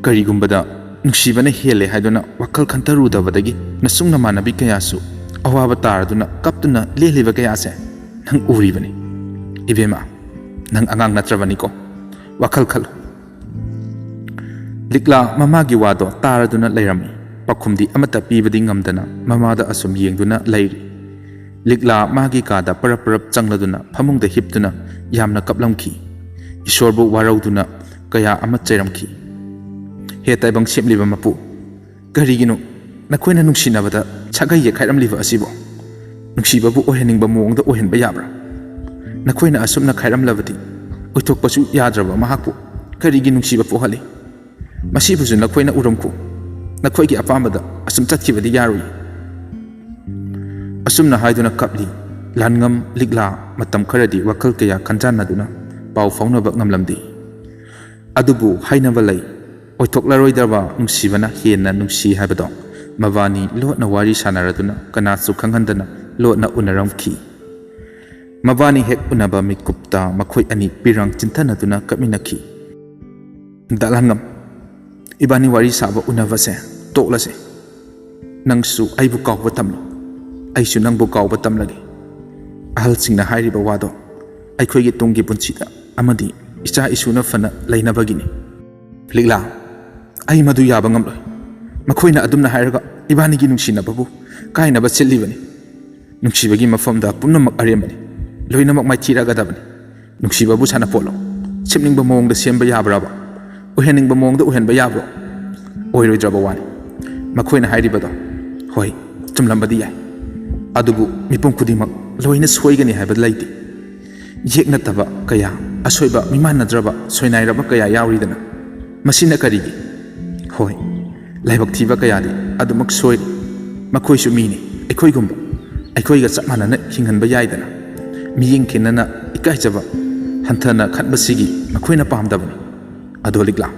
ꯀꯔꯤꯒꯨꯝꯕꯗ ꯅꯨꯡꯁꯤꯕꯅ ꯍꯦꯜꯂꯦ ꯍꯥꯏꯗꯨꯅ ꯋꯥꯈꯜ ꯈꯟꯊꯔꯨꯗꯕꯗꯒꯤ ꯅꯁꯨꯡ ꯅꯃꯥꯟꯅꯕꯤ ꯀꯌꯥꯁꯨ ꯑꯋꯥꯕ ꯇꯥꯔꯗꯨꯅ ꯀꯞꯇꯨꯅ ꯂꯦꯜꯂꯤꯕ ꯀꯌꯥꯁꯦ ꯅꯪ ꯎꯔꯤꯕꯅꯤ꯫ ꯏꯕꯦꯝꯃ, ꯅꯪ ꯑꯉꯥꯡ ꯅꯠꯇ꯭ꯔꯕꯅꯤꯀꯣ꯫ ꯋꯥꯈꯜ ꯈꯜꯂꯨ꯫ ꯂꯤꯛꯂꯥ ꯃꯃꯥꯒꯤ ꯋꯥꯗꯣ ꯇꯥꯔꯗꯨꯅ ꯂꯩꯔꯝꯃꯤ꯫ ꯄꯥꯎꯈꯨꯝꯗꯤ ꯑꯃꯠꯇ ꯄꯤꯕꯗꯤ ꯉꯝꯗꯅ ꯃꯃꯥꯗ ꯑꯁꯨꯝ ꯌꯦꯡꯗꯨꯅ ꯂꯩꯔꯤ꯫ ꯂꯤꯛꯂꯥ ꯃꯥꯒꯤ ꯀꯥꯗ ꯄꯔꯞ ꯄꯔꯞ ꯆꯪꯂꯗꯨꯅ ꯐꯃꯨꯡꯗ ꯍꯤꯞꯇꯨꯅ ꯌꯥꯝꯅ ꯀꯞꯂꯝꯈꯤ꯫ ꯏꯁꯣꯔꯕꯨ ꯋꯥꯔꯧꯗꯨꯅ ꯀꯌꯥ ꯑꯃ ꯆꯩꯔꯝꯈꯤ꯫ "ꯍꯦ ꯇꯥꯏꯕꯪ ꯁꯦꯝꯂꯤꯕ ꯃꯄꯨ, ꯀꯔꯤꯒꯤꯅꯣ ꯅꯈꯣꯏꯅ ꯅꯨꯡꯁꯤꯅꯕꯗ ꯁꯥꯒꯩ ꯌꯦꯛꯈꯥꯏꯔꯝꯂꯤꯕ ꯑꯁꯤꯕꯣ? ꯅꯨꯡꯁꯤꯕꯕꯨ ꯑꯣꯏꯍꯟꯅꯤꯡꯕ ꯃꯑꯣꯡꯗ ꯑꯣꯏꯍꯟꯕ ꯌꯥꯕ꯭ꯔꯥ? ꯅꯈꯣꯏꯅ ꯑꯁꯨꯝꯅ ꯈꯥꯏꯔꯝꯂꯕꯗꯤ ꯑꯣꯏꯊꯣꯛꯄꯁꯨ ꯌꯥꯗ꯭ꯔꯕ ꯃꯍꯥꯛꯄꯨ ꯀꯔꯤꯒꯤ ꯅꯨꯡꯁꯤꯕ ꯄꯣꯛꯍꯜꯂꯤ? ꯃꯁꯤꯕꯨꯁꯨ ꯅꯈꯣꯏꯅ ꯎꯔꯝꯈꯣ꯫ ꯅꯈꯣꯏꯒꯤ ꯑꯄꯥꯝꯕꯗ ꯑꯁꯨꯝ ꯆꯠꯈꯤꯕꯗꯤ ꯌꯥꯔꯣꯏ꯫" ꯑꯁꯨꯝꯅ ꯍꯥꯏꯗꯨꯅ ꯀꯞꯂꯤ꯫ ꯂꯥꯟꯉꯝ ꯂꯤꯛꯂꯥ ꯃꯇꯝ ꯈꯔꯗꯤ ꯋꯥꯈꯜ ꯀꯌꯥ ꯈꯟꯖꯥꯟꯅꯗꯨꯅ ꯄꯥꯎ ꯐꯥꯎꯅꯕ ꯉꯝꯂꯝꯗꯦ꯫ ꯑꯗꯨꯕꯨ ꯍꯥꯏꯅꯕ ꯂꯩ, ꯑꯣꯏꯊꯣꯛꯂꯔꯣꯏꯗꯕ ꯅꯨꯡꯁꯤꯕꯅ ꯍꯦꯟꯅ ꯅꯨꯡꯁꯤ ꯍꯥꯏꯕꯗꯣ꯫ ꯃꯕꯥꯅꯤ ꯂꯣꯠꯅ ꯋꯥꯔꯤ ꯁꯥꯟꯅꯔꯗꯨꯅ ꯀꯅꯥꯁꯨ ꯈꯪꯍꯟꯗꯅ ꯂꯣꯠꯅ ꯎꯅꯔꯝꯈꯤ꯫ ꯃꯕꯥꯅꯤ ꯍꯦꯛ ꯎꯅꯕ ꯃꯤꯀꯨꯞꯇ ꯃꯈꯣꯏ ꯑꯅꯤ ꯄꯤꯔꯥꯡ ꯆꯤꯟꯊꯅꯗꯨꯅ ꯀꯞꯃꯤꯟꯅꯈꯤ꯫ "ꯗꯥ ꯂꯥꯟꯉꯝ, ꯏꯕꯥꯅꯤ ꯋꯥꯔꯤ ꯁꯥꯕ ꯎꯅꯕꯁꯦ ꯇꯣꯛꯂꯁꯦ꯫ ꯅꯪꯁꯨ ꯑꯩꯕꯨ ꯀꯥꯎꯕ ꯇꯝꯂꯣ, ꯑꯩꯁꯨ ꯅꯪꯕꯨ ꯀꯥꯎꯕ ꯇꯝꯂꯒꯦ꯫ ꯑꯍꯜꯁꯤꯡꯅ ꯍꯥꯏꯔꯤꯕ ꯋꯥꯗꯣ ꯑꯩꯈꯣꯏꯒꯤ ꯇꯨꯡꯒꯤ ꯄꯨꯟꯁꯤꯗ ꯑꯃꯗꯤ ꯏꯆꯥ ꯏꯁꯨꯅ ꯐꯅ ꯂꯩꯅꯕꯒꯤꯅꯤ꯫" "ꯂꯤꯛꯂꯥ, ꯑꯩ ꯃꯗꯨ ꯌꯥꯕ ꯉꯝꯂꯣꯏ꯫ ꯃꯈꯣꯏꯅ ꯑꯗꯨꯝꯅ ꯍꯥꯏꯔꯒ ꯏꯕꯥꯅꯤꯒꯤ ꯅꯨꯡꯁꯤꯅꯕꯕꯨ ꯀꯥꯏꯅꯕ ꯁꯤꯜꯂꯤꯕꯅꯤ꯫ ꯅꯨꯡꯁꯤꯕꯒꯤ ꯃꯐꯝꯗ ꯄꯨꯝꯅꯃꯛ ꯑꯔꯦꯝꯕꯅꯤ꯫ ꯂꯣꯏꯅꯃꯛ ꯃꯥꯏꯊꯤꯔꯛꯀꯗꯕꯅꯤ꯫ ꯅꯨꯡꯁꯤꯕꯕꯨ ꯁꯥꯟꯅꯄꯣꯠꯂꯣ꯫ ꯁꯦꯝꯅꯤꯡꯕ ꯃꯑꯣꯡꯗ ꯁꯦꯝꯕ ꯌꯥꯕ꯭ꯔꯕ? ꯑꯣꯏꯍꯟꯅꯤꯡꯕ ꯃꯑꯣꯡꯗ ꯑꯣꯏꯍꯟꯕ ꯌꯥꯕ꯭ꯔꯣ? ꯑꯣꯏꯔꯣꯏꯗ꯭ꯔꯕ ꯋꯥꯅꯤ꯫ ꯃꯈꯣꯏꯅ ꯍꯥꯏꯔꯤꯕꯗꯣ, ꯍꯣꯏ, ꯆꯨꯝꯂꯝꯕꯗꯤ ꯌꯥꯏ꯫ ꯑꯗꯨꯕꯨ ꯃꯤꯄꯨꯝ ꯈꯨꯗꯤꯡꯃꯛ ꯂꯣꯏꯅ ꯁꯣꯏꯒꯅꯤ ꯍꯥꯏꯕ ꯂꯩꯇꯦ꯫ ꯌꯦꯛꯅꯗꯕ ꯀꯌꯥ, ꯑꯁꯣꯏꯕ, ꯃꯤꯃꯥꯟꯅꯗ꯭ꯔꯕ, ꯁꯣꯏꯅꯥꯏꯔꯕ ꯀꯌꯥ ꯌꯥꯎꯔꯤꯗꯅ꯫ ꯃꯁꯤꯅ ꯀꯔꯤꯒꯤ? ꯍꯣꯏ, ꯂꯥꯏꯕꯛ ꯊꯤꯕ ꯀꯌꯥꯗꯤ ꯑꯗꯨꯃꯛ ꯁꯣꯏꯔꯤ꯫ ꯃꯈꯣꯏꯁꯨ ꯃꯤꯅꯤ, ꯑꯩꯈꯣꯏꯒꯨꯝꯕ꯫ ꯑꯩꯈꯣꯏꯒ ꯆꯞ ꯃꯥꯟꯅꯅ ꯍꯤꯡꯍꯟꯕ ꯌꯥꯏꯗꯅ꯫ ꯃꯤꯠꯌꯦꯡ ꯈꯦꯠꯅꯅ ꯏꯀꯥꯏꯖꯕ ꯍꯟꯊꯅ ꯈꯟꯕꯁꯤꯒꯤ ꯃꯈꯣꯏꯅ ꯄꯥꯝꯗꯕꯅꯤ꯫ ꯑꯗꯣ ꯂꯤꯛꯂꯥ,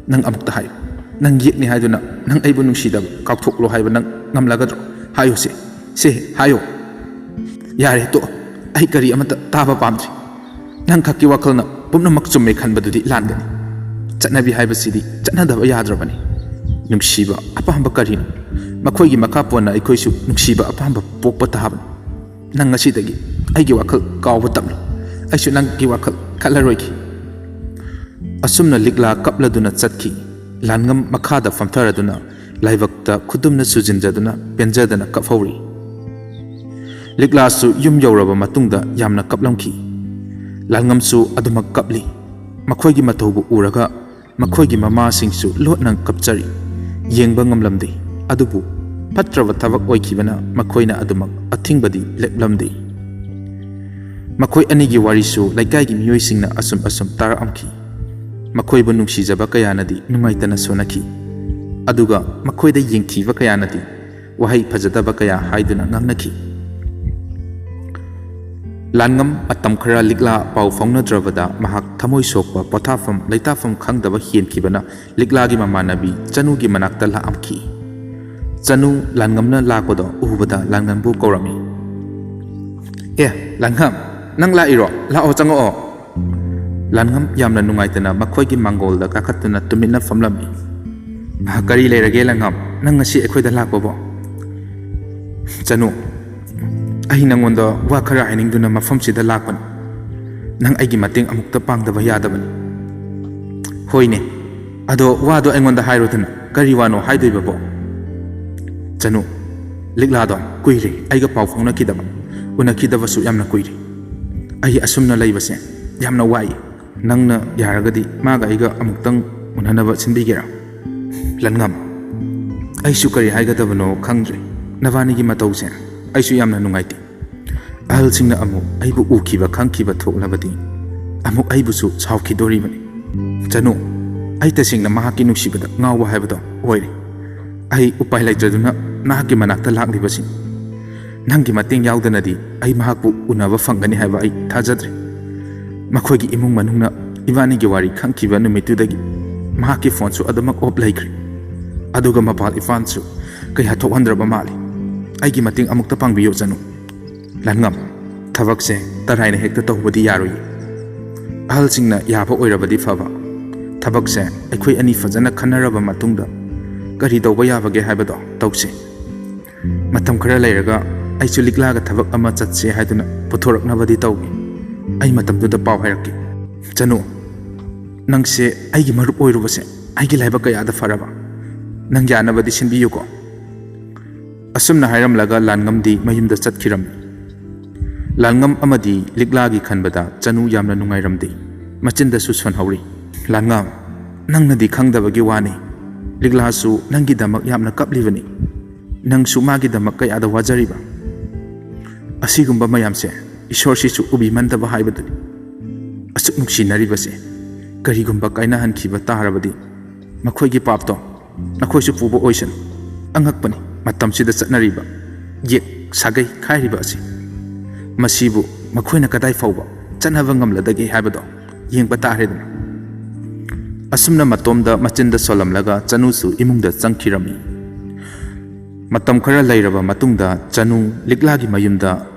ꯅꯪ ꯑꯃꯨꯛꯇ ꯍꯥꯏꯌꯨ꯫ ꯅꯪ ꯌꯦꯛꯅꯤ ꯍꯥꯏꯗꯨꯅ ꯅꯪ ꯑꯩꯕꯨ ꯅꯨꯡꯁꯤꯗꯕ ꯀꯥꯎꯊꯣꯛꯂꯣ ꯍꯥꯏꯕ ꯅꯪ ꯉꯝꯂꯒꯗ꯭ꯔꯣ? ꯍꯥꯏꯌꯨꯁꯦ꯫ ꯁꯦ, ꯍꯥꯏꯌꯣ꯫ "ꯌꯥꯔꯦ, ꯇꯣꯛꯑꯣ꯫ ꯑꯩ ꯀꯔꯤ ꯑꯃꯠꯇ ꯇꯥꯕ ꯄꯥꯝꯗ꯭ꯔꯦ꯫ ꯅꯪ ꯈꯛꯀꯤ ꯋꯥꯈꯜꯅ ꯄꯨꯝꯅꯃꯛ ꯆꯨꯝꯃꯦ ꯈꯟꯕꯗꯨꯗꯤ ꯂꯥꯟꯒꯅꯤ꯫ ꯆꯠꯅꯕꯤ ꯍꯥꯏꯕꯁꯤꯗꯤ ꯆꯠꯅꯗꯕ ꯌꯥꯗ꯭ꯔꯕꯅꯤ꯫ ꯅꯨꯡꯁꯤꯕ ꯑꯄꯥꯝꯕ ꯀꯔꯤꯅꯣ? ꯃꯈꯣꯏꯒꯤ ꯃꯈꯥ ꯄꯣꯟꯅ ꯑꯩꯈꯣꯏꯁꯨ ꯅꯨꯡꯁꯤꯕ ꯑꯄꯥꯝꯕ ꯄꯣꯛꯄ ꯇꯥꯕꯅꯤ꯫ ꯅꯪ ꯉꯁꯤꯗꯒꯤ ꯑꯩꯒꯤ ꯋꯥꯈꯜ ꯀꯥꯎꯕ ꯇꯝꯂꯨ꯫ ꯑꯩꯁꯨ ꯅꯪꯒꯤ ꯋꯥꯈꯜ ꯈꯜꯂꯔꯣꯏꯒꯦ꯫" ꯑꯁꯨꯝꯅ ꯂꯤꯛꯂꯥ ꯀꯞꯂꯗꯨꯅ ꯆꯠꯈꯤ꯫ ꯂꯥꯟꯉꯝ ꯃꯈꯥꯗ ꯐꯝꯊꯔꯗꯨꯅ ꯂꯥꯏꯕꯛꯇ ꯈꯨꯗꯨꯝꯅ ꯁꯨꯖꯤꯟꯖꯗꯨꯅ ꯄꯦꯟꯖꯗꯅ ꯀꯞꯍꯧꯔꯤ꯫ ꯂꯤꯛꯂꯥꯁꯨ ꯌꯨꯝ ꯌꯧꯔꯕ ꯃꯇꯨꯡꯗ ꯌꯥꯝꯅ ꯀꯞꯂꯝꯈꯤ꯫ ꯂꯥꯟꯉꯝꯁꯨ ꯑꯗꯨꯃꯛ ꯀꯞꯂꯤ꯫ ꯃꯈꯣꯏꯒꯤ ꯃꯇꯧꯕꯨ ꯎꯔꯒ ꯃꯈꯣꯏꯒꯤ ꯃꯃꯥꯁꯤꯡꯁꯨ ꯂꯣꯠꯅ ꯀꯞꯆꯔꯤ꯫ ꯌꯦꯡꯕ ꯉꯝꯂꯝꯗꯦ꯫ ꯑꯗꯨꯕꯨ ꯐꯠꯇ꯭ꯔꯕ ꯊꯕꯛ ꯑꯣꯏꯈꯤꯕꯅ ꯃꯈꯣꯏꯅ ꯑꯗꯨꯃꯛ ꯑꯊꯤꯡꯕꯗꯤ ꯂꯦꯞꯂꯝꯗꯦ꯫ ꯃꯈꯣꯏ ꯑꯅꯤꯒꯤ ꯋꯥꯔꯤꯁꯨ ꯂꯩꯀꯥꯏꯒꯤ ꯃꯤꯑꯣꯏꯁꯤꯡꯅ ꯑꯁꯨꯝ ꯑꯁꯨꯝ ꯇꯥꯔꯛꯑꯝꯈꯤ꯫ ꯃꯈꯣꯏꯕꯨ ꯅꯨꯡꯁꯤꯖꯕ ꯀꯌꯥꯅꯗꯤ ꯅꯨꯡꯉꯥꯏꯇꯅ ꯁꯣꯟꯅꯈꯤ꯫ ꯑꯗꯨꯒ ꯃꯈꯣꯏꯗ ꯌꯦꯡꯊꯤꯕ ꯀꯌꯥꯅꯗꯤ ꯋꯥꯍꯩ ꯐꯖꯗꯕ ꯀꯌꯥ ꯍꯥꯏꯗꯨꯅ ꯉꯥꯡꯅꯈꯤ꯫ ꯂꯥꯟꯉꯝ ꯃꯇꯝ ꯈꯔ ꯂꯤꯛꯂꯥ ꯄꯥꯎ ꯐꯥꯎꯅꯗ꯭ꯔꯕꯗ ꯃꯍꯥꯛ ꯊꯃꯣꯏ ꯁꯣꯛꯄ, ꯄꯣꯊꯥꯐꯝ ꯂꯩꯇꯥꯐꯝ ꯈꯪꯗꯕ ꯍꯦꯟꯈꯤꯕꯅ ꯂꯤꯛꯂꯥꯒꯤ ꯃꯃꯥꯟꯅꯕꯤ ꯆꯅꯨꯒꯤ ꯃꯅꯥꯛꯇ ꯂꯥꯛꯑꯝꯈꯤ꯫ ꯆꯅꯨ ꯂꯥꯟꯉꯝꯅ ꯂꯥꯛꯄꯗꯣ ꯎꯕꯗ ꯂꯥꯟꯉꯝꯕꯨ ꯀꯧꯔꯝꯃꯤ꯫ "ꯑꯦ, ꯂꯥꯟꯉꯝ, ꯅꯪ ꯂꯥꯛꯏꯔꯣ? ꯂꯥꯛꯑꯣ, ꯆꯪꯉꯛꯑꯣ꯫" ꯂꯥꯟꯉꯝ ꯌꯥꯝꯅ ꯅꯨꯡꯉꯥꯏꯇꯅ ꯃꯈꯣꯏꯒꯤ ꯃꯥꯡꯒꯣꯜꯗ ꯀꯥꯈꯠꯇꯨꯅ ꯇꯨꯃꯤꯟꯅ ꯐꯝꯂꯝꯃꯤ꯫ "ꯑ, ꯀꯔꯤ ꯂꯩꯔꯒꯦ ꯂꯥꯟꯉꯝ? ꯅꯪ ꯉꯁꯤ ꯑꯩꯈꯣꯏꯗ ꯂꯥꯛꯄꯕꯣ?" "ꯆꯅꯨ, ꯑꯩ ꯅꯪꯉꯣꯟꯗ ꯋꯥ ꯈꯔ ꯍꯥꯏꯅꯤꯡꯗꯨꯅ ꯃꯐꯝꯁꯤꯗ ꯂꯥꯛꯄꯅꯤ꯫ ꯅꯪ ꯑꯩꯒꯤ ꯃꯇꯦꯡ ꯑꯃꯨꯛꯇ ꯄꯥꯡꯗꯕ ꯌꯥꯗꯕꯅꯤ꯫" "ꯍꯣꯏꯅꯦ, ꯑꯗꯣ ꯋꯥꯗꯣ ꯑꯩꯉꯣꯟꯗ ꯍꯥꯏꯔꯣꯗꯅ, ꯀꯔꯤ ꯋꯥꯅꯣ ꯍꯥꯏꯗꯣꯏꯕꯕꯣ?" "ꯆꯅꯨ, ꯂꯤꯛꯂꯥꯗꯣ ꯀꯨꯏꯔꯦ ꯑꯩꯒ ꯄꯥꯎ ꯐꯥꯎꯅꯈꯤꯗꯕ, ꯎꯅꯈꯤꯗꯕꯁꯨ ꯌꯥꯝꯅ ꯀꯨꯏꯔꯦ꯫ ꯑꯩ ꯑꯁꯨꯝꯅ ꯂꯩꯕꯁꯦ ꯌꯥꯝꯅ ꯋꯥꯏ꯫ ꯅꯪꯅ ꯌꯥꯔꯒꯗꯤ ꯃꯥꯒ ꯑꯩꯒ ꯑꯃꯨꯛꯇꯪ ꯎꯅꯅꯕ ꯁꯤꯟꯕꯤꯒꯦꯔꯥ?" "ꯂꯟꯉꯝ, ꯑꯩꯁꯨ ꯀꯔꯤ ꯍꯥꯏꯒꯗꯕꯅꯣ ꯈꯪꯗ꯭ꯔꯦ꯫ ꯅꯕꯥꯅꯤꯒꯤ ꯃꯇꯧꯁꯦ ꯑꯩꯁꯨ ꯌꯥꯝꯅ ꯅꯨꯡꯉꯥꯏꯇꯦ꯫ ꯑꯍꯜꯁꯤꯡꯅ ꯑꯃꯨꯛ ꯑꯩꯕꯨ ꯎꯈꯤꯕ ꯈꯪꯈꯤꯕ ꯊꯣꯛꯂꯕꯗꯤ ꯑꯃꯨꯛ ꯑꯩꯕꯨꯁꯨ ꯁꯥꯎꯈꯤꯗꯣꯔꯤꯕꯅꯤ꯫ ꯆꯅꯨ, ꯑꯩ ꯇꯁꯦꯡꯅ ꯃꯍꯥꯛꯀꯤ ꯅꯨꯡꯁꯤꯕꯗ ꯉꯥꯎꯕ ꯍꯥꯏꯕꯗꯣ ꯑꯣꯏꯔꯦ꯫ ꯑꯩ ꯎꯄꯥꯏ ꯂꯩꯇ꯭ꯔꯗꯨꯅ ꯅꯍꯥꯛꯀꯤ ꯃꯅꯥꯛꯇ ꯂꯥꯛꯂꯤꯕꯁꯤꯅꯤ꯫ ꯅꯪꯒꯤ ꯃꯇꯦꯡ ꯌꯥꯎꯗꯅꯗꯤ ꯑꯩ ꯃꯍꯥꯛꯄꯨ ꯎꯅꯕ ꯐꯪꯒꯅꯤ ꯍꯥꯏꯕ ꯑꯩ ꯊꯥꯖꯗ꯭ꯔꯦ꯫ ꯃꯈꯣꯏꯒꯤ ꯏꯃꯨꯡ ꯃꯅꯨꯡꯅ ꯏꯕꯥꯅꯤꯒꯤ ꯋꯥꯔꯤ ꯈꯪꯈꯤꯕ ꯅꯨꯃꯤꯠꯇꯨꯗꯒꯤ ꯃꯍꯥꯛꯀꯤ ꯐꯣꯟꯁꯨ ꯑꯗꯨꯃꯛ ꯑꯣꯐ ꯂꯩꯈ꯭ꯔꯦ꯫ ꯑꯗꯨꯒ ꯃꯄꯥꯜ ꯏꯄꯥꯜꯁꯨ ꯀꯌꯥ ꯊꯣꯛꯍꯟꯗ꯭ꯔꯕ ꯃꯥꯜꯂꯤ꯫ ꯑꯩꯒꯤ ꯃꯇꯦꯡ ꯑꯃꯨꯛꯇ ꯄꯥꯡꯕꯤꯌꯨ ꯆꯅꯨ꯫" ꯂꯥꯟꯉꯝ, ꯊꯕꯛꯁꯦ ꯇꯔꯥꯏꯅ ꯍꯦꯛꯇ ꯇꯧꯕꯗꯤ ꯌꯥꯔꯣꯏ꯫ ꯑꯍꯜꯁꯤꯡꯅ ꯌꯥꯕ ꯑꯣꯏꯔꯕꯗꯤ ꯐꯕ꯫ ꯊꯕꯛꯁꯦ ꯑꯩꯈꯣꯏ ꯑꯅꯤ ꯐꯖꯅ ꯈꯟꯅꯔꯕ ꯃꯇꯨꯡꯗ ꯀꯔꯤ ꯇꯧꯕ ꯌꯥꯕꯒꯦ ꯍꯥꯏꯕꯗꯣ ꯇꯧꯁꯤ꯫ ꯃꯇꯝ ꯈꯔ ꯂꯩꯔꯒ ꯑꯩꯁꯨ ꯂꯤꯛꯂꯥꯒ ꯊꯕꯛ ꯑꯃ ꯆꯠꯁꯦ ꯍꯥꯏꯗꯨꯅ ꯄꯨꯊꯣꯔꯛꯅꯕꯗꯤ ꯇꯧꯒꯦ꯫ ꯑꯩ ꯃꯇꯝꯗꯨꯗ ꯄꯥꯎ ꯍꯥꯏꯔꯛꯀꯦ꯫ ꯆꯅꯨ, ꯅꯪꯁꯦ ꯑꯩꯒꯤ ꯃꯔꯨꯞ ꯑꯣꯏꯔꯨꯕꯁꯦ ꯑꯩꯒꯤ ꯂꯥꯏꯕꯛ ꯀꯌꯥꯗ ꯐꯔꯕ꯫ ꯅꯪ ꯌꯥꯅꯕꯗꯤ ꯁꯤꯟꯕꯤꯌꯨꯀꯣ꯫ ꯑꯁꯨꯝꯅ ꯍꯥꯏꯔꯝꯂꯒ ꯂꯥꯟꯉꯝꯗꯤ ꯃꯌꯨꯝꯗ ꯆꯠꯈꯤꯔꯝꯃꯤ꯫ ꯂꯥꯟꯉꯝ ꯑꯃꯗꯤ ꯂꯤꯛꯂꯥꯒꯤ ꯈꯟꯕꯗ ꯆꯅꯨ ꯌꯥꯝꯅ ꯅꯨꯡꯉꯥꯏꯔꯝꯗꯦ꯫ ꯃꯆꯤꯟꯗꯁꯨ ꯁꯣꯟꯍꯧꯔꯤ꯫ ꯂꯥꯟꯉꯝ, ꯅꯪꯅꯗꯤ ꯈꯪꯗꯕꯒꯤ ꯋꯥꯅꯤ꯫ ꯂꯤꯛꯂꯥꯁꯨ ꯅꯪꯒꯤꯗꯃꯛ ꯌꯥꯝꯅ ꯀꯞꯂꯤꯕꯅꯤ꯫ ꯅꯪꯁꯨ ꯃꯥꯒꯤꯗꯃꯛ ꯀꯌꯥꯗ ꯋꯥꯖꯔꯤꯕ꯫ ꯑꯁꯤꯒꯨꯝꯕ ꯃꯌꯥꯝꯁꯦ ꯏꯁꯣꯔꯁꯤꯁꯨ ꯎꯕꯤꯃꯟꯗꯕ ꯍꯥꯏꯕꯗꯨꯅꯤ꯫ ꯑꯁꯨꯛ ꯅꯨꯡꯁꯤꯅꯔꯤꯕꯁꯦ ꯀꯔꯤꯒꯨꯝꯕ ꯀꯥꯏꯅꯍꯟꯈꯤꯕ ꯇꯥꯔꯕꯗꯤ ꯃꯈꯣꯏꯒꯤ ꯄꯥꯞꯇꯣ ꯅꯈꯣꯏꯁꯨ ꯄꯨꯕ ꯑꯣꯏꯁꯅꯨ꯫ ꯑꯉꯛꯄꯅꯤ ꯃꯇꯝꯁꯤꯗ ꯆꯠꯅꯔꯤꯕ ꯌꯦꯛ ꯁꯥꯒꯩ ꯈꯥꯏꯔꯤꯕ ꯑꯁꯤ꯫ ꯃꯁꯤꯕꯨ ꯃꯈꯣꯏꯅ ꯀꯗꯥꯏ ꯐꯥꯎꯕ ꯆꯠꯅꯕ ꯉꯝꯂꯗꯒꯦ ꯍꯥꯏꯕꯗꯣ ꯌꯦꯡꯕ ꯇꯥꯔꯦꯗꯅ꯫ ꯑꯁꯨꯝꯅ ꯃꯇꯣꯝꯗ ꯃꯆꯤꯟꯗ ꯁꯣꯜꯂꯝꯂꯒ ꯆꯅꯨꯁꯨ ꯏꯃꯨꯡꯗ ꯆꯪꯈꯤꯔꯝꯃꯤ꯫ ꯃꯇꯝ ꯈꯔ ꯂꯩꯔꯕ ꯃꯇꯨꯡꯗ ꯆꯅꯨ ꯂꯤꯛꯂꯥꯒꯤ ꯃꯌꯨꯝꯗ